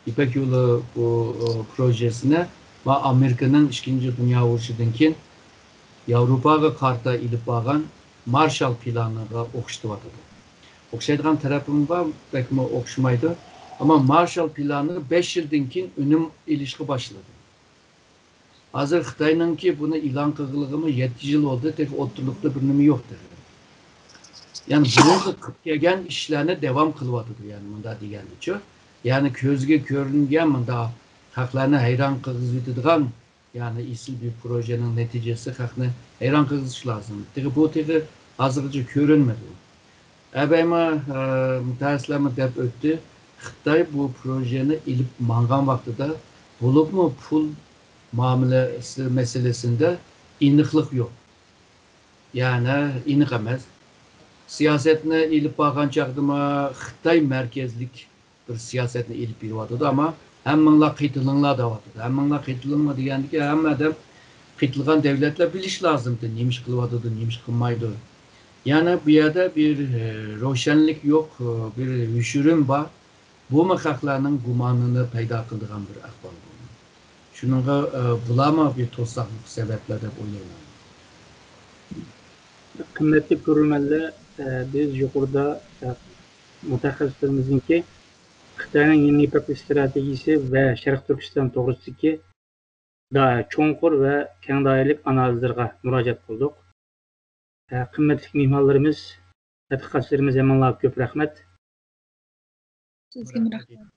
يىپەك يولى بۇ، ئۇ، پروژېسىنى ۋە ئامېرىكىنىڭ ئىككىنچى دۇنيا ئۇرۇشىدىن كېيىن ياۋروپاغا قارىتا ئېلىپ بارغان مارشال پىلانىغا ئوخشىتىۋاتىدۇ. ئوخشايدىغان تەرەپىمۇ بار، بەكمۇ ئوخشىمايدۇ. ئەمما مارشال پىلانى بەش يىلدىن كېيىن ئۈنۈم ئېلىشقا باشلىدى. ھازىر خىتاينىڭكى بۇنى ئېلان قىلغىلىغىمۇ يەتتە يىل بولدى، تېخى ئوتتۇرىلىقتا بىر نېمە يوق تېخى. يەنى بۇرۇنقى قىلىپ كەلگەن ئىشلارنى داۋام قىلىۋاتىدۇ، يەنى مۇنداق دېگەندىچۇ. يەنى كۆزگە كۆرۈنگەن مۇنداق خەقلەرنى ھەيران قىلغۇزۇۋېتىدىغان، يەنى ئېسىل بىر پروژېنىڭ نەتىجىسى خەقنى ھەيران قىلغۇزۇش لازىم. تېخى بۇ تېخى ھازىرغىچە كۆرۈنمىدى. ئەبەيمۇ، ئە، مۇتەخەسسىسلەرمۇ دەپ ئۆتتى، خىتاي بۇ پروژېنى ئېلىپ ماڭغان ۋاقتىدا، بولۇپمۇ پۇل مۇئامىلىسى مەسىلىسىندە ئېنىقلىق يوق. يەنى ئېنىق ئەمەس. سىياسەتنى ئېلىپ بارغان چاغدىمۇ خىتاي مەركەزلىك بىر سىياسەتنى ئېلىپ بېرىۋاتىدۇ، ئەمما ھەممىڭلار قېتىلىڭلار دەۋاتىدۇ. ھەممىڭلار قېتىلىڭلار دېگەندىكى ھەممە ئادەم قېتىلغان دەۋلەتلەر بىلىش لازىمدى، نېمە ئىش قىلىۋاتىدۇ، نېمە ئىش قىلمايدۇ. يەنى بۇ يەردە بىر، ئە، روشەنلىك يوق، ئە، بىر يوشۇرۇن بار. بۇمۇ خەقلەرنىڭ گۇمانىنى پەيدا قىلىدىغان بىر ئەھۋال بۇ. شۇنىڭغا، ئە، بۇلارمۇ بىر توساقلىق سەۋەبلەر دەپ ئويلايمەن. قىممەتلىك كۆرۈرمەنلەر، ئە، بىز يۇقىرىدا، ئە، مۇتەخەسسىسلىرىمىزنىڭكى خىتاينىڭ يېڭى يىپەك ئىستراتېگىيىسى ۋە شەرقىي تۈركىستان توغرىسىدىكى دا-، چوڭقۇر ۋە كەڭ دائىرىلىك ئانالىزلىرىغا مۇراجىئەت قىلدۇق. ئە، قىممەتلىك مېھمانلىرىمىز، تەتقىقاتچىلىرىمىز ھەممىڭلارغا كۆپ رەھمەت. سىزگىمۇ رەھمەت.